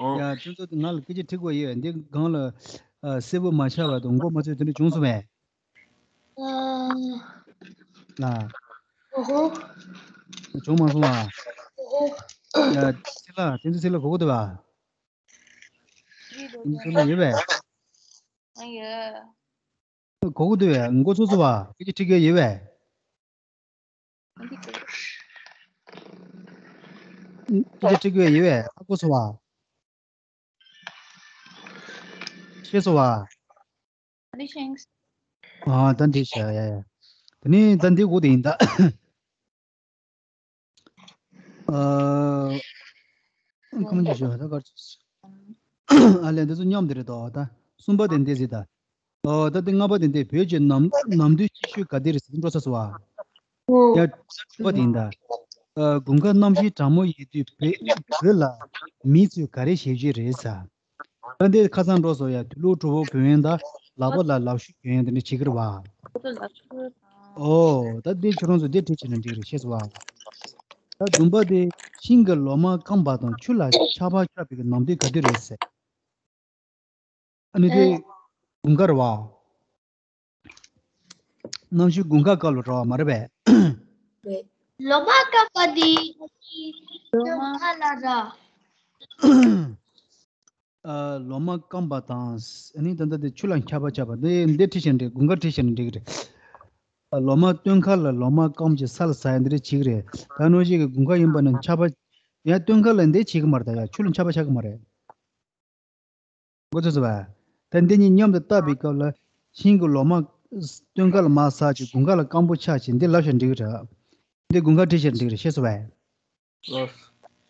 ཨོ། ཡ། ཁྱོད་ཚོ་ང་ལ་སྐད་ཆ་དྲི་དགོས་ཡོད། འདི་སྒང་ལ་ཨ་གསལ་པོ་མ་ཆགས་པ་དང་མགོ་མ་ཚོས་དེ་འདྲ་བྱུང་སོང་བས། ཨ། ལ། ཨོ་ཧོ། བྱུང་མ་སོང་ཨ། ཨོ་ཧོ། ཡ། ཚེ་ལགས། བསྟན་འཛིན་ཚེ་ལགས་གོ་གི་འདུག་བ། བསྟན་འཛིན་ཚེ་ལགས་ཡོད་པས། ཨ་ཡ། གོ་གི་འདུག་བས། མགོ་ཚོས་སོང་བ། སྐད་ཆ་དྲི་དགོས་ཡོད་པས། སྐད་ཆ་དྲི་དགོས་ཡོད་པས། ཧ་གོ་སོང་བ། ཤེས་སོང་བ། ཨ། ད་འདི་བྱ་ཡ་ཡ། དེ་ནས་ད་འདི་གོ་དེ་ཡིན་ད། ཨ། ཁ་མ་འཇུ་ཞོ་ད་གར། ཨ་ལས་འདི་ཚོ་མཉམ་དེ་རེད་དོ། ད་གསུམ་པ་དེ་འདི་ཟེར་ད། ཨོ། ད་དེ་ལྔ་པ་དེ་འདི་བོད་ཀྱི་ནམ་ནམ་དུས་སྐྱིད་ཤོས་ག་དུས་རེད་ཟེར་འགྲོ་ཚར་སོང་བ། ཡ། དྲུག་པ་དེ་ཡིན་ད། ཨ། དགུན་ཁ་གནམ་གཤིས་གྲང་མོ་ཡོད་དུས་བོད་བོད་ལ་མི་ཚོས་ག་རེ་བྱེད་ཀྱི་རེད་ཟེར། ད་འདི་ཁ་སང་འགྲོ་སོང་ཡ། དུག་ལོག་གྲོད་ཁོག་གྱོན་ཡ་དང་། ལག་པ་ལ་ལག་ཤུབས་གྱོན་ཡ་དེ་འདྲ་བྱེད་ཀྱི་རེད་བ། ཨོ། ད་འདི་ཁྱོད་རང་ཚོ་འདི་བྲིས་བྱས་ན་འགྲིག་རེད། ཤེས་སོང་བ། ད་བདུན་པ་དེ་ཤིང་གི་ལོ་མ་སྐམ་པ་དང་ཆུ་ལ་ཆར་པ་ཆགས་པའི་གི་ནམ་དུས་ག་དུས་རེད་ཟེར། ཨ་ནི་དེ་དགུན་ཁ་རེད་བ། གནམ་གཤིས་དགུན་ཁ་སྐབས་ལ་འགྲོ་བ་མ་རེད་པས། ལོ་མ་སྐམ་པ་འདི་སྟོན་ཁ་ལ་ར། ཨ། ལོ་མ་སྐམ་པ་དང་། ཨ་ནི་ད་ལྟ་དེ་ཆུ་ལ་འཁྱག་པ་ཆགས་པ་འདི་འདི་བྲིས་བཞག་ན་འགྲིག་དགུན་ཁ་བྲིས་བཞག་ན་འགྲིག་གི་རེད། ཨ། ལོ་མ་སྟོན་ཁ་ལ་ལོ་མ་སྐམ་གྱི་ས་ལ་ཟ་ཡ་འདི་རེད་བྱེད་ཀྱི་རེད། ད་ནོ་ཞིག་གི་དགུན་ཁ་ཡིན་པ་ན་འཁྱག་པ། ཡ་སྟོན་ཁ་ལ་འདི་བྱེད་ཀྱི་མ་རེད། ད་ཡ་ཆུ་ལ་འཁྱག་པ་ཆགས་ཀྱི་མ་རེད། མགོ་ཚོས་སོ་བས། ད་འདི་གཉིས་མཉམ་དུ་བཏབ་པའི་སྐབས་ལ་ཤིང་གི་ལོ་མ་སྟོན་ཁ་ལ་མར་ཟག་བྱས་དགུན་ཁ་ལ་སྐམ་པོ་ཆགས་བྱས་འདི་ལབ་བཞག་འགྲིག་གི་རེད། འདི་དགུན་ཁ་བྲིས་བཞག་འགྲིག་གི་རེད། ཤེས་སོ་བས། ལགས།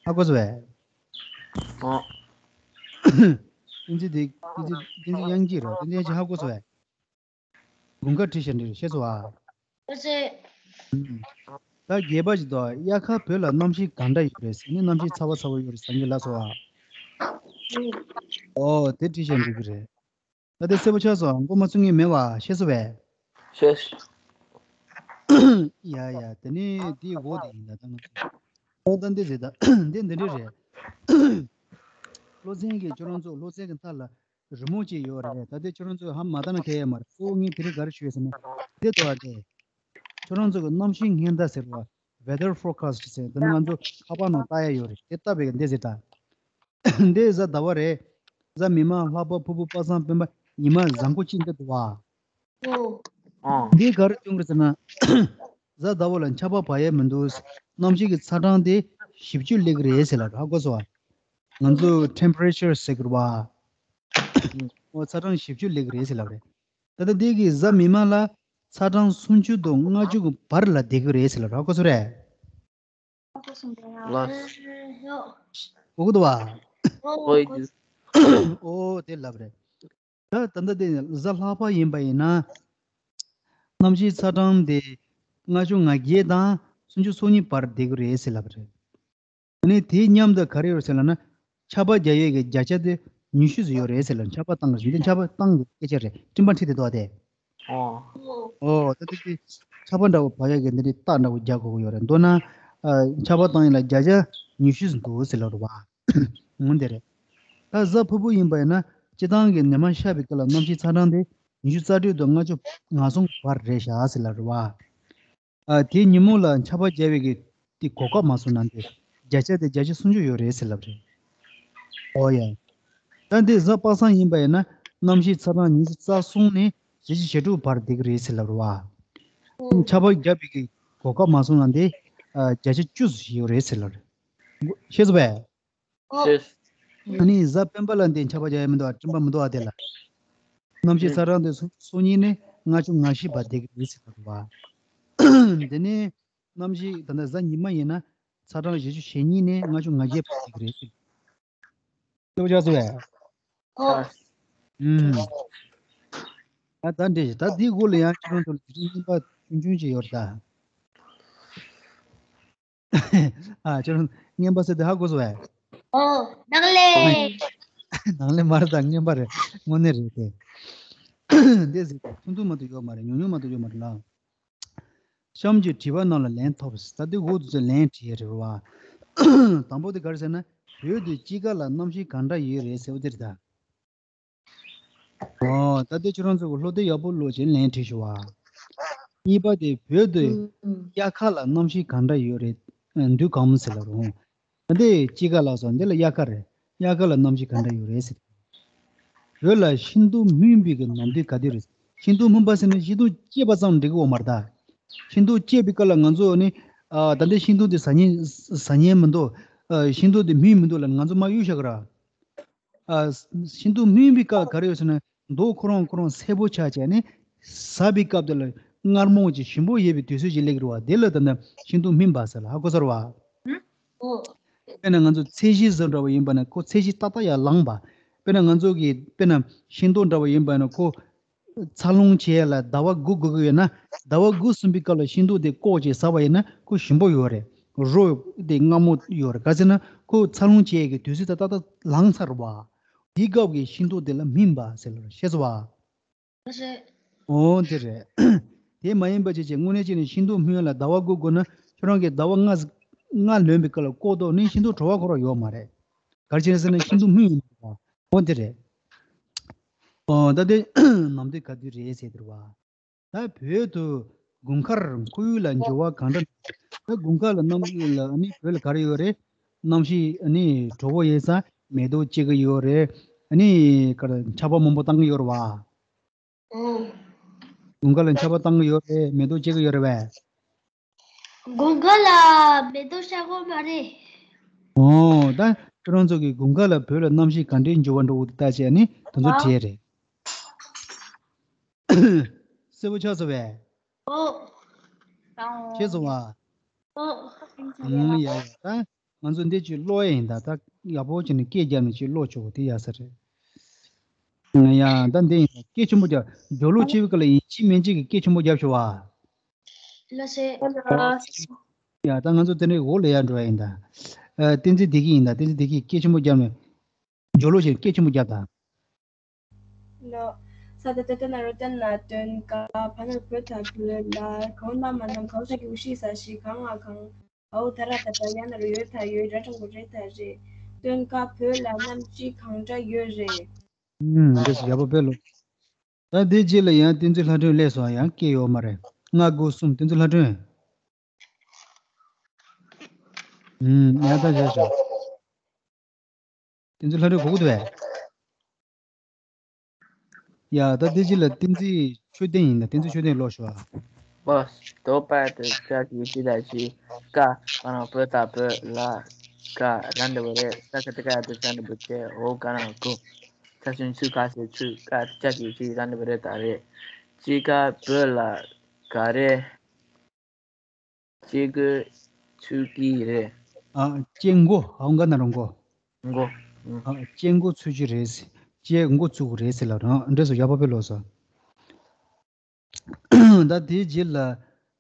ཧ་གོ་སོ་བས། ཨོ། བསྟན་འཛིན་དེ་བསྟན་འཛིན་བསྟན་འཛིན་དབྱངས་སྐྱིད་རེད། བསྟན་འཛིན་དབྱངས་སྐྱིད་ཧ་གོ་སོ་བས། དགུན་ཁ་བྲིས་བཞག་འགྲིག་རེད། ཤེས་སོ་བ། ཨོ་ཙེ། ད་རྒྱས་པ་ཞིག་འདུག་དབྱར་ཁ་བོད་ལ་གནམ་གཤིས་གང་འདྲ་ཡོད་རེད་ཟེར་ནས། གནམ་གཤིས་ཚ་བ་ཚ་བོ་ཡོད་རེད་ཟེར་གྱི་ལབ་སོང་བ། ཨོ་དེ་བྲིས་བཞག་འགྲིག་གི་རེད། ད་དེ་གསལ་པོ་ཆགས་སོང་། མགོ་མ་ཚོས་ངེས་མེད་བ། ཤེས་སོ་བས། ཤེས། ཡ་ཡ། དེ་ནས་དེའི་འོག་དེ་ཡིན། ད་ད་ང་ཚོ་ད་ལྟ་འདི་ཟེར། ད་འདི་འདི་འདྲ་རེད། སློབ་ཚན་གྱི་ཁྱོད་རང་ཚོ་སློབ་ཚན་གྱི་མཐའ་ལ་རི་མོ་ཅིག་ཡོད་རེད། ད་དེ་ཁྱོད་རང་ཚོས་ཧ་མ་ལྟ་ན་ཁྱད་ཡོད་མ་རེད། གཙོ་བོ་ངས་དེ་རིང་ག་རེ་ཞུ་ཡོད་ཟེར་ན། འདི་ལྟ་བ་དེ། ཁྱོད་རང་ཚོ་གི་གནམ་གཤིས་ཉི་ཟླ་ཟེར་བ། Weather forecast ཟེར། ད་ནི་ང་ཚོ་ཁ་པར་ནང་ལྟ་ཡ་ཡོད་རེད། དེ་ལྟ་བའི་འདི་ཟེར་ད། འདི་གཟའ་ཟླ་བ་རེད། གཟའ་མིག་དམར། ལྷག་པ། ཕུར་བུ། པ་སངས། སྤེན་པ། ཉི་མ། བཟང་པོ་གཅིག་འདི་འདུག་བ། ཨོ། ཨོ། འདི་ག་རེ་སྟོན་གྱི་རེད་ཟེར་ན། གཟའ་ཟླ་བ་ལ་འཁྱག་པ་བབས་ཡ་མི་འདུག་གནམ་གཤིས་ཀྱི་ཚ་གྲང་དེ་ཞེ་པོ་ཅིག་སླེབས་ཀྱི་རེད་ཟེར་ལབ་རེད། ཧ་གོ་སོང་བ། ང་ཚོ་temperature ཟེར་གྱི་རེད་བ། ཨོ། ཚ་གྲང་ཞེ་པོ་ཅིག་སླེབས་ཀྱི་རེད་ཟེར་ལབ་རེད། ད་ལྟ་འདི་གི་གཟའ་མིག་དམར་ལ་ཚ་གྲང་སུམ་ཅུ་དང་ལྔ་བཅུ་གི་བར་ལ་བསྡད་ཀྱི་རེད་ཟེར་ལབ་རེད། ཧ་གོ་སོང་རེད། ལགས། གོ་གི་འདུག་བ། ཨོ། ཨོ་དེ་ལབ་རེད། ད་ད་ལྟ་དེ་གཟའ་ལྷག་པ་ཡིན་པ་ཡིན་ན། གནམ་གཤིས་ཚ་གྲང་དེ་ལྔ་བཅུ་ང་བརྒྱད་དང་སུམ་ཅུ་སོ་གཉིས་བར་བསྡད་ཀྱི་རེད་ཟེར་ལབ་རེད། ཨ་ནི་དེའི་མཉམ་དུ་ག་རེ་ཡོད་ཟེར་ལབ་ན། ཆར་པ་རྒྱག་ཡས་ཀྱི་བརྒྱ་ཆ་དེ་ཉི་ཤུ་ཙམ་ཡོད་རེད་ཟེར་ལབ། ཆར་པ་བཏང་གི་རེད། འདི་ཆར་པ་བཏང་གི་སྐད་ཆ་རེད། སྤྲིན་པ་འཁྲིགས་བསྡད་འདུག་བ་དེ། ཨོ། ཨོ་ད་དེ་དེ་ཆར་པ་འདྲ་བོ་བབས་ཡས་ཀྱི་འདི་འདྲའི་རྟགས་འདྲ་བོ་རྒྱག་དགོས་ཀྱི་ཡོད་རེད། མདོར་ན། ཨ། ཆར་པ་བཏང་ཡས་ལ་བརྒྱ་ཆ་ཉི་ཤུ་ཙམ་འདུག་ཟེར་ལབ་རེད་བ། འོ་དེ་རེད། ད་གཟའ་ཕུར་བུ་ཡིན་པ་ཡིན་ན། སྤྱིར་བཏང་གི་ཉི་མ་ཤར་བའི་སྐབས་ལ་གནམ་གཤིས་ཚ་གྲང་དེ་ཉི་ཤུ་རྩ་དྲུག་དང་ལྔ་བཅུ་ང་གསུམ་བར་རེད་བཞག་ཟེར་ལབ་རེད་བ། ཨ། དེའི་ཉིན་མོ་ལ་ཆར་པ་རྒྱག་པའི་གི་དེ་གོ་སྐབས་མ་སོང་ན། དེ་བརྒྱ་ཆ་དེ་བརྒྱ་ཆ་སུམ་ཅུ་ཡོད་རེད་ཟེར་ལབ་རེད། ཨོ་ཡ། ད་འདི་གཟའ་པ་སངས་ཡིན་པ་ཡིན་ན། གནམ་གཤིས་ཚ་གྲང་ཉི་ཤུ་རྩ་གསུམ་ནས་བཞི་བཅུ་ཞེ་དྲུག་བར་བསྡད་ཀྱི་རེད་ཟེར་ལབ་རེད་བ། ཆར་པ་རྒྱག་པའི་གི་གོ་སྐབས་མ་སོང་ན། དེ་བརྒྱ་ཆ་བཅུ་ཙམ་ཞིག་ཡོད་རེད་ཟེར་ལབ་རེད། ཤེས་སོང་བས། ཤེས། ཨ་ནི་གཟའ་སྤེན་པ་ལ་འདི་འཁྱག་པ་རྒྱག་ཡ་མི་འདུག་བ། སྤྲིན་པ་མི་འདུག་བ། དེ་ལ་གནམ་གཤིས་ཚ་གྲང་དེ་སོ་སོ་གཉིས་ནས་ལྔ་བཅུ་ང་བཞི་བར་བསྡད་ཀྱི་རེད་ཟེར་གྱི་འདུག་བ། དེ་ནས་གནམ་གཤིས་ད་ལྟ་གཟའ་ཉི་མ་ཡིན་ན། ཚ་གྲང་ཞེ་པོ་ཞེ་གཉིས་ནས་ལྔ་བཅུ་ང་བརྒྱད་བར་བསྡད་ཀྱི་རེད་ཟེར། ཤེས་པ་ཆགས་སོང་བས། ཨོ། ཨུམ། ད་ད་འདྲ་ཞིག་ད་འདིའི་སྒོ་ལ་ཡང་ཁྱེད་རང་ཚོ་ལ་དེ་རིང་རྔན་པ་ཆུང་ཆུང་ཅིག་ཡོད་རེད་ད། ཨ། ཁྱོད་རང་རྔན་པ་ཟེར་དེ་ཧ་གོ་སོང་བས། ཨོ། ནག་ལས། ནག་ལས་མ་རེད་ད། རྔན་པ་རེད། དངོས་གནས་རེད་དེ། འདི་ཟེར་ཐུང་ཐུང་མ་གཏོགས་ཡོད་མ་རེད། ཉུང་ཉུང་མ་གཏོགས་ཡོད་མ་རེད་ལ། གཤམ་གྱི་དྲི་བ་རྣམས་ལ་ལན་ཐོབས། ད་འདི་འོག་ཏུ་ཚུར་ལན་དྲིས་ཡ་རེད་བ། དང་པོ་དེ་ག་རེ་ཟེར་ན། བོད་དུ་དཔྱིད་ཀ་ལ་གནམ་གཤིས་གང་འདྲ་ཡོད་རེད་ཟེར་བ་དེ་རེད་ད། ཨོ། ད་ལྟའི་ཁྱོད་རང་ཚོ་གི་སློབ་དེབ་ཡག་པོ་ཀློག་བྱས་ལན་བྲིས་ཤོག་ཨ། གཉིས་པ་དེ་བོད་དུ་ཨུ་ཨུ། དབྱར་ཁ་ལ་གནམ་གཤིས་གང་འདྲ་ཡོད་རེད། དུས་གང་མོ་ཟེར་ལབ་རུང་། ད་ལྟའི་དཔྱིད་ཀ་ལ་སོང་། འདི་ལ་དབྱར་ཁ་རེད། དབྱར་ཁ་ལ་གནམ་གཤིས་གང་འདྲ་ཡོད་རེད་ཟེར། བོད་ལ་ཤིང་སྡོང་སྨིན་པའི་གི་ནམ་དུས་ག་དུས་རེད། ཤིང་སྡོང་སྨིན་པ་ཟེར་ན་ཤིང་སྡོང་སྐྱེས་པ་ཙམ་འགྲིག་གི་ཡོད་མ་རེད་ད། ཤིང་སྡོང་སྐྱེས་པའི་སྐབས་ལ་ང་ཚོ་ནི། ཨ། ད་ལྟའི་ཤིང་སྡོང་དེ་ཟ་ཉན་ཟ་ཉན་མི་འདུག་ཨ། ཤིང་སྡོང་དེ་སྨིན་མི་འདུག་ལབ་ང་ཚོ་མར་གཡུག་བཞག་གི་རེད། ཨ། ཤིང་སྡོང་སྨིན་པའི་སྐབས་ག་རེ་ཡོད་ཟེར་ན། མདོག་ཁོ་རང་ཁོ་རང་སེར་པོ་ཆགས་བྱས་ནས། ཟ་བའི་སྐབས་དེ་ལ་མངར་མོ་ཅིག་ཞིམ་པོ་ཡོད་པའི་དུས་ཚོད་ཅིག་སླེབས་ཀྱི་རེད་བ། དེ་ལ་ད་ལྟ་ཤིང་སྡོང་སྨིན་པ་ཟེར་ལབ། ཧ་གོ་སོང་རེད་བ། ཨོ། དཔེར་ན་ང་ཚོ་ཚལ་གཞི་བཟོ་འདྲ་བ་ཡིན་པ་ན། ཁོ་ཚལ་གཞི་ཏག་ཏག་ཡར་ལངས་པ། དཔེར་ན་ང་ཚོ་གི་དཔེར་ན་ཤིང་སྡོང་འདྲ་བ་ཡིན་པ་ན། ཁོ་འཚར་ལོངས་བྱེད་ཡ་ལ་ཟླ་བ་དགུ་དགོས་ཀྱི་ཡོད་ན། ཟླ་བ་དགུ་སོན་པའི་སྐབས་ལ་ཤིང་སྡོང་དེ་བཀོག་བྱས་ཟ་བ་ཡིན་ན། ཁོ་ཞིམ་པོ་ཡོད་རེད། རོ་དེ་མངར་མོ་ཡོད་རེད། ག་ཟེར་ན་ཁོ་འཚར་ལོངས་བྱེད་ཡ་གི་དུས་ཚོད་ད་ཏག་ཏག་ལངས་ཚར་བ། དེའི་སྐབས་ཀྱི་ཤིང་སྡོང་དེ་ལ་སྨིན་པ་ཟེར་ལབ་རེད། ཤེས་སོང་བ། ཨོ་དེ་རེད། དེ་མ་ཡིན་པ་བྱས་བྱས་དངོས་གནས་བྱས་ནས་ཤིང་སྡོང་སྨིན་ཡ་ལ་ཟླ་བ་དགུ་དགོས་ན། ཁྱོད་རང་གིས་ཟླ་བ་ལྔ་ལྔ་ལོན་པའི་སྐབས་ལ་བཀོག་འདུག་ན་ཤིང་སྡོང་བྲོ་བ་ཁོ་རང་ཡོད་མ་རེད། ག་རེ་བྱས་ནས་ཟེར་ན་ཤིང་སྡོང་སྨིན་ཡོད་མ་རེད་པ། ཨོ་དེ་རེད། ཨོ་ད་དེ་ནམ་དུས་ག་དུས་རེད་ཟེར་དེ་རེད་བ། ད་བོད་དུ་དགུན་ཁར་ཁོར་ཡུག་ལ་འགྱུར་བ་གང་འདྲ། ད་དགུན་ཁ་ལ་གནམ་ལ་ཨ་ནི་བོད་ལ་ག་རེ་ཡོད་རེད། གནམ་གཤིས་ཨ་ནི་དྲོ་པོ་ཡིན་ཙང་མེ་ཏོག་སྐྱེ་གི་ཡོད་རེད། ཨ་ནི་ག་རེ་ཆར་པ་མང་པོ་བཏང་གི་ཡོད་རེད་བ། ཨོ། དགུན་ཁ་ལ་ཆར་པ་བཏང་གི་ཡོད་རེད། མེ་ཏོག་སྐྱེ་གི་ཡོད་རེད་བས། དགུན་ཁ་ལ་མེ་ཏོག་ཤར་གི་མ་རེད། ཨོ། ད་ཁྱོད་རང་ཚོ་གི་དགུན་ཁ་ལ་བོད་ལ་གནམ་གཤིས་ག་འདྲའི་འགྱུར་བ་འགྲོ་གི་འདུག་ལྟ་བྱས་ནི་དེ་ཚོ་ཨ། དྲིས་རེད། གསལ་པོ་ཆགས་སོང་བས། ཨོ། ཤེས་སོང་བ། ཨོ། ཨང་། ཡ་ཡ། ད་ང་ཚོ་འདི་ཅིག་ཀློག་ཡ་ཡིན། ད་ད་ཡག་པོ་བྱས་ནས་སྐད་རྒྱབ་ནས་ཅིག་ཀློག་ཆོག་གི་དེ་ཡག་ས་རེད། ཡ། ད་འདི་ཡིན། སྐད་ཆེན་པོ་རྒྱབ། སྦྱོར་ཀློག་བྱེད་པའི་སྐབས་ལ་ཡིན་གཅིག་མིན་གཅིག་གི་སྐད་ཆེན་པོ་རྒྱབ་ཤོག་བ། ལགས་སེ། ཡ། ད་ང་ཚོ་དེ་ནས་འོག་ལ་ཡར་འགྲོ་ཡ་ཡིན་ད། ཨ། བསྟན་འཛིན་བདེ་སྐྱིད་ཡིན་ད། བསྟན་འཛིན་བདེ་སྐྱིད་སྐད་ཆེན་པོ་རྒྱབ་ནས། སྦྱོར་ཀློག་བྱས་སྐད་ཆེན་པོ་རྒྱབ་ད། ལོ། ས་ད་ཏ་ཏ་ན་རོ་ཏ་ན་སྟོན་ཀ། བ་ན་རོ་བོ་ད་བོད་ལ། གའོ་ན་མ་ནམ། གའོ་ས་གི་གུ་ཤི་ས་ཤི། ག་ང་གང་། འའོ་ད་ར་ད་བཏགས་ཡ་ན་རོ་ཡོ་ད་ཡོད། ར་འགྲེང་བུ་རེ་ད་རེད། སྟོན་ཀ་བོད་ལ་གནམ་གཤིས་གང་འདྲ་ཡོད་རེད། ཨུམ། འདི་སུ་ཡག་པོ་དཔེ་ལོ། ད་དེའི་རྗེས་ལ་ཡང་བསྟན་འཛིན་ལྷ་སྒྲོན་སླེབས་སོང་། ཡང་སྐད་ཡོད་མ་རེད། ལྔ་དགུ་གསུམ། བསྟན་འཛིན་ལྷ་སྒྲོན། ཨུམ། ཡང་ད་བཞག་ཤོག་བསྟན་འཛིན་ལྷ་སྒྲོན་གོ་གི་འདུག་བས། ཡ། ད་དེ་རྗེས་ལ་བསྟན་འཛིན་ཆོས་ལྡན་ཡིན་ད། བསྟན་འཛིན་ཆོས་ལྡན་ཀློག་ཤོག་ཨ། ཨོ། དོ་པ་དེ་ཤ་གི་ཅི་ད་ཅི། ཀ་ག་ན་བོ་ད་བོད་ལ། ག་ར་འགྲེང་བུ་རེ། ས་ཀ་ཏ་ག་ཡ་ད་ས་འགྲེང་བུ་ཆེ། འོ་ག་ན་གུ། ས་ཤུན་ཆུ། ག་ས་ཆུ། ཀ་ཅ་གི་ཅི། ར་འགྲེང་བུ་རེ་ད་རེད། ཅི་ཀ་བོད་ལ་ག་རེ། ཅི་གི་ཚུགས་ཀྱི་རེད། ཨ། ཅེ་མགོ། ཨ། འོང་ག་ན་རོ་མགོ། མགོ། ཨ། ཅེ་མགོ་ཚུགས་ཀྱི་རེད། ཅེ་མགོ་ཚུགས་ཀྱི་རེད་ཟེར་ལབ་རང་འདྲེས་སུ་ཡག་པོ་དཔེ་ལོ་སོ། ད་དེའི་རྗེས་ལ་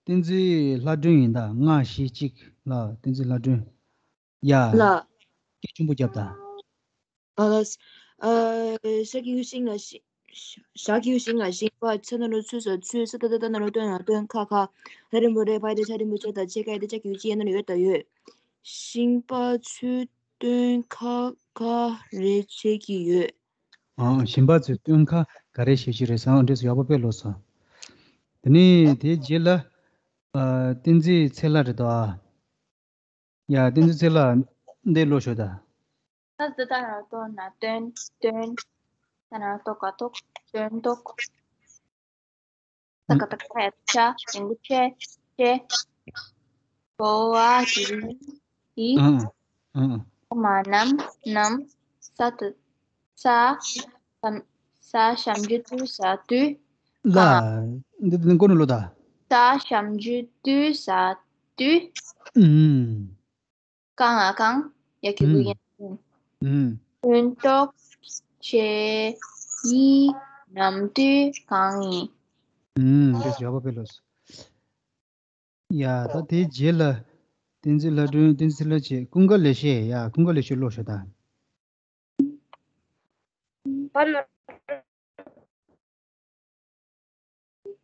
བསྟན་འཛིན་ལྷ་སྒྲོན་ཡིན་ད། ལྔ་བཞི་གཅིག་ལ་བསྟན་འཛིན་ལྷ་སྒྲོན། ཡ། ལ། སྐད་ཆེན་པོ་རྒྱབ་ད། ཨ་ལ། ཨ། ཤ་གི་གུ་ཤིང་ལ་ཤི། ཤ་གི་གུ་ཤིང་ལ་ཤིང་པ། ཚ་ན་རོ་ཚུ་ས་ཚུ། ས་ད་ཏ་ཏ་ན་རོ་སྟོན་ན་སྟོན། ཁ་ཁ། ར་འགྲེང་བུ་རེ། བ་ཡ་ད་ཤ་འགྲེང་བུ་ཤ་ད་ཆེ། ཀ་ཡ་ད་ཅ་གི་གུ་ཅི། ཡ་ན་རོ་ཡོ་ད་ཡོད། ཤིང་པ་ཚོས་སྟོན་ཁ་ག་རེ་བྱེད་ཀྱི་ཡོད། ཨ། ཤིང་པ་ཚོས་སྟོན་ཁ་ག་རེ་བྱེད་ཀྱི་རེད་ཟེར། ཨ། འདྲེས་སུ་ཡག་པོ་དཔེ་ལོ་སོ། དེ་ནས་དེའི་རྗེས་ལ། ཨ། བསྟན་འཛིན་ཚེ་ལྷ་རེད་དོ། ཨ། ཡ། བསྟན་འཛིན་ཚེ་ལྷ་འདི་ཀློག་ཤོག་ད། ད་ད་ད་ན་ཏོ་ན་སྟོན་སྟོན། ད་ན་ཏོ་ག་ཏོག་སྟོན་ཏོག་ས་ཀ་ཏ་ག་ཡ་ཆ། ཞིང་གི་ཆེ་ཆེ། བོ་བ་གི་ཡི། ཨ་ཨ། མ་ནམ་ནམ། ས་ཏུ་ས། ས་ཞབས་ཀྱུ་ཏུ་ས་དུས། ལ། འདི་འདི་མགོ་ནས་ཀློག་ད། ས་ཞབས་ཀྱུ་ཏུ་ས་དུས། ཨུམ། ག་ང་གང་། ཡ་གི་གུ་ཡན། ཨུམ། ཀུན་རྟོག་ཆེ་ཡི་ནམ་དུས་གང་ཡིན། ཨུམ། འདི་ཡག་པོ་དཔེ་ལོ། ཡ། ད་དེའི་རྗེས་ལ་བསྟན་འཛིན་ལྷ་སྒྲོན། བསྟན་འཛིན་ལྷ་ཆེ། ཀུན་དགའ་ལེགས་བཤད། ཡ། ཀུན་དགའ་ལེགས་བཤད་ཀློག་ཤོག་ད།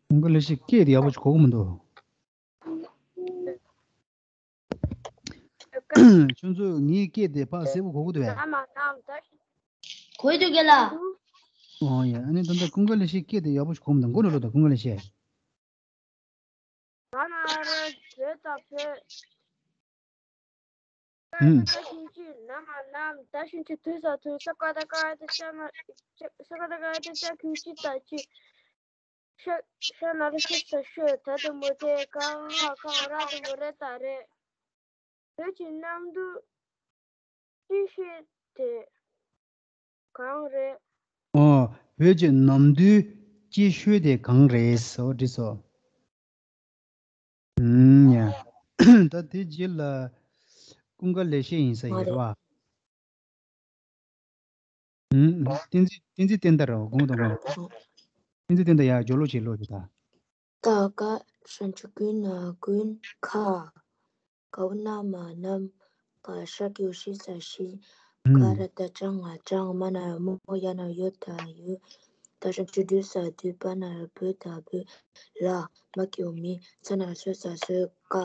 ཀུན་དགའ་ལེགས་བཤད་སྐད་དེ་ཡག་པོ་ཞིག་གོ་གི་མི་འདུག་ཁྱོད་ཚོ་ངའི་སྐད་དེ་ཕར་གསལ་པོ་གོ་གི་འདུག་གས། གོ་འདུག་གས་ལགས། ཨོ་ཡ། ཨ་ནི་ད་ལྟ་ཀུན་དགའ་ལེགས་བཤད་སྐད་དེ་ཡག་པོ་ཞིག་གོ་མི་འདུག་མགོ་ནས་ཀློག་ད། ཀུན་དགའ་ལེགས་བཤད། ག་ན་རོ་བོ་ད་བོད། ཨུམ། ད་ཤིང་ཆུ། ན་མ་ནམ། ད་ཤིང་ཆུ་དུས་ས་དུས། ས་ཀ་ཏ་ག་ཡ་ད་ཤ་ན། ས་ཀ་ཏ་ག་ཡ་ད་ཤ་གི་གུ་ཤི་ད་ཤི། ཤ་ཤ་ན་རོ་ཤི་ས་ཤོད། ད་འགྲེང་བུ་དེ་ག་ང་གང་། ར་འགྲེང་བུ་རེ་ད་རེད། བོད་ཀྱི་གནམ་དུས་སྐྱིད་ཤོས་དེ་གང་རེད། ཨོ། བོད་ཀྱི་གནམ་དུས་སྐྱིད་ཤོས་དེ་གང་རེད་ཟེར་བ་འདྲི་སོ། ཨུམ། ཡ། ད་དེ་རྗེས་ལ་ཀུན་དགའ་ལེགས་བཤད་ཡིན་ས་ཡིན་རེད་བ། ཨུམ། བསྟན་འཛིན། བསྟན་འཛིན་བསྟན་དར་རོ། དགོངས་དག་དགོངས། བསྟན་འཛིན་བསྟན་དར། ཡ། སྦྱོར་ཀློག་བྱེད་ཀློག་བྱེད་ད། ད་ག་ཞབས་ཀྱུ་ཀུ་ན་ཀུན། ཁ། གའོ་ན་མ་གནམ། ག་ཤ་གི་གུ་ཤི་ས་ཤིང་། ག་ཨུམ། ར་བཏགས་གྲ་ང་གྲངས། མ་ན་རོ་མོ། ཡ་ན་རོ་ཡོ་ད་ཡོད། ད་ཞབས་ཀྱུ་དུ་ས་དུས། བ་ན་རོ་བོ་ད་བོད། ལ། མ་གི་གུ་མི། ཚ་ན་རོ་ཚོ་ས་ཚོས། ཀ།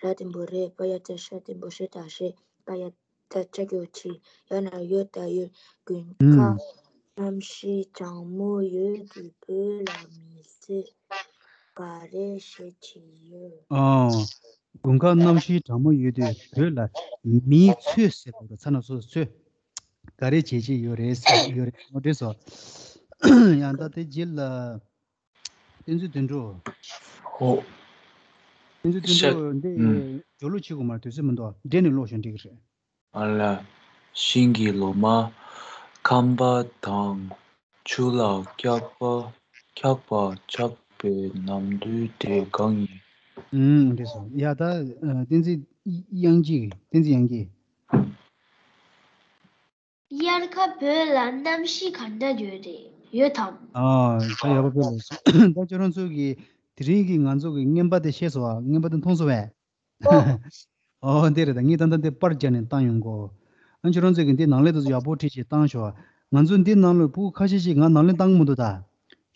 ར་འགྲེང་བུ་རེ། བ་ཡ་ད་ཤ་འགྲེང་བུ་ཤི་ད་ཤེ། ཀ་ཡ་ད་ཅ་གི་གུ་ཅི། ཡ་ན་རོ་ཡོ་ད་ཡོད། དགུན་ཁ། ཨུམ། གནམ་གཤིས་གྲང་མོ་ཡོད་དུས་བོད་ལ་མི་བཟོད། ག་རེ་བྱེད་ཀྱི་ཡོད། ཨོ། དགུན་ཁ་གནམ་གཤིས་གྲང་མོ་ཡོད་དུས་བོད་ལ་མིའི་ཚོད་ཟེར་བ་ཚ་ན་སོ་སོའི་ཚོད། ག་རེ་བྱེད་ཀྱི་ཡོད་རེད་ཟེར་གྱི་ཡོད་རེད། ངོ་སྤྲོད་སོ། ཡང་ད་དེ་རྗེས་ལ། བསྟན་འཛིན་དོན་གྲུབ། ཧོ། བསྟན་འཛིན་དོན་ཤ་གྲུབ་འདི་ཨུམ། ཇོ་ལུ་ཆི་གུ་མར་དུས་ཚོད་མི་འདུག་འདྲེ་ནས་ཀློག་ཤོག་འགྲིག་གི་རེད། ཨ་ལ། ཤིང་གི་ལོ་མ། ཁམས་པ་དང་། ཆུ་ལ་འཁྱག་པ། འཁྱག་པ་ཆགས་པའི་ནམ་དུས་དེ་གང་ཡིན། ཨུམ། འགྲིག་སོང་། ཡ་ད། ཨ། བསྟན་འཛིན་དབྱངས་སྐྱིད། བསྟན་འཛིན་དབྱངས་སྐྱིད། དབྱར་ཁ་བོད་ལ་གནམ་གཤིས་ག་འདྲ་ཡོད་རེད། ཡོད་དམ། ཨ། ད་ཡག་པོ་དཔེ་ལེགས་སོང་། ད་ཁྱོད་རང་ཚོ་གི་དེ་རིང་གི་ང་ཚོ་གི་རྔན་པ་དེ་ཤེས་སོང་ཨ། རྔན་པ་དེ་མཐོང་སོང་བས། ཨོ། ཨོ་འདི་རེད། ད་ངས་ད་ལྟ་འདི་པར་རྒྱག་ནས་བཏང་ཡོང་གོ། ཨ། ཁྱོད་རང་ཚོ་གི་འདི་ནང་ལས་དེ་ཚོ་ཡག་པོ་བྲིས་བྱས་བཏང་ཤོག་ང་ཚོ་འདི་ནང་ལ་ཕྲུ་གུ་ཁ་ཤས་ཤིག་ང་ནང་ལས་བཏང་གི་མི་འདུག་ད་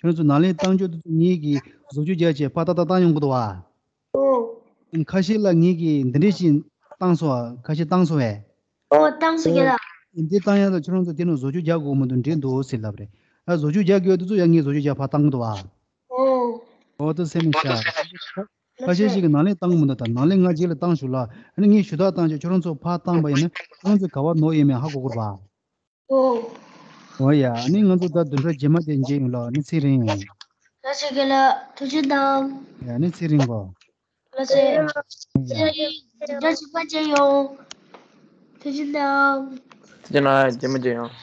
ཁྱོད་རང་ཚོ་ནང་ལས་བཏང་ཆོག་དེ་ཚོ་ངེད་ཀྱིས་བཟོ་བཅོས་རྒྱག་བྱས་ཕར་ཏག་ཏག་བཏང་ཡོང་གི་འདུག་བ། ཨོ། ཁ་ཤས་ལ་ངེད་ཀྱིས་འདི་འདྲས་ཤིག་བཏང་སོང་བ། ཁ་ཤས་བཏང་སོང་བས། ཨོ། བཏང་སོང་རྒན་ལགས། འདི་བཏང་ཡག་ལ་ཁྱོད་རང་ཚོ་དེ་ནང་བཟོ་བཅོས་རྒྱག་དགོས་མི་འདུག་འགྲིག་འདུག་ཟེར་ལབ་རེད། ཨ། བཟོ་བཅོས་རྒྱག་དགོས་དེ་ཚོ་ཡང་ངས་བཟོ་བཅོས་རྒྱག་ཕར་བཏང་གི་འདུག་བ། ཨོ། ཨོ་ད་སེམས་མི་ཤ། ཁ་ཤས་ཤིག་གིས་ནང་ལས་བཏང་གི་མི་འདུག་ད་ནང་ལས་ང་རྗེས་ལ་བཏང་ཞུ་ལ། ཨ་ནི་ངས་ཞུ་དག་བཏང་བྱས་ཁྱོད་རང་ཚོ་ཕར་བཏང་པ་ཡིན་ན་ཁྱོད་རང་ཚོ་ག་པར་ནོར་ཡོད་མེད་ཧ་གོ་དགོས་རེད་པ། ཨོ། ཨོ་ཡ། ཨ་ནི་ང་ཚོ་ད་བདུན་ཕྲག་རྗེས་མ་དེ་མཇལ་ཡོང་ལ། ཨ་ནི་ཚེ་རིང་། ལགས་སོ་རྒན་ལགས། ཐུགས་རྗེ་གནང་། ཡ། ཨ་ནི་ཚེ་རིང་གོ། ལགས་སོ། ཡ། ཚེ་རིང་། བདུན་ཕྲག་གཅིག་པ་མཇལ་ཡོང་། ཐུགས་རྗེ་གནང་། ཐུགས་རྗེ་གནང་། རྗེས་མ་མཇལ་ཡོང་།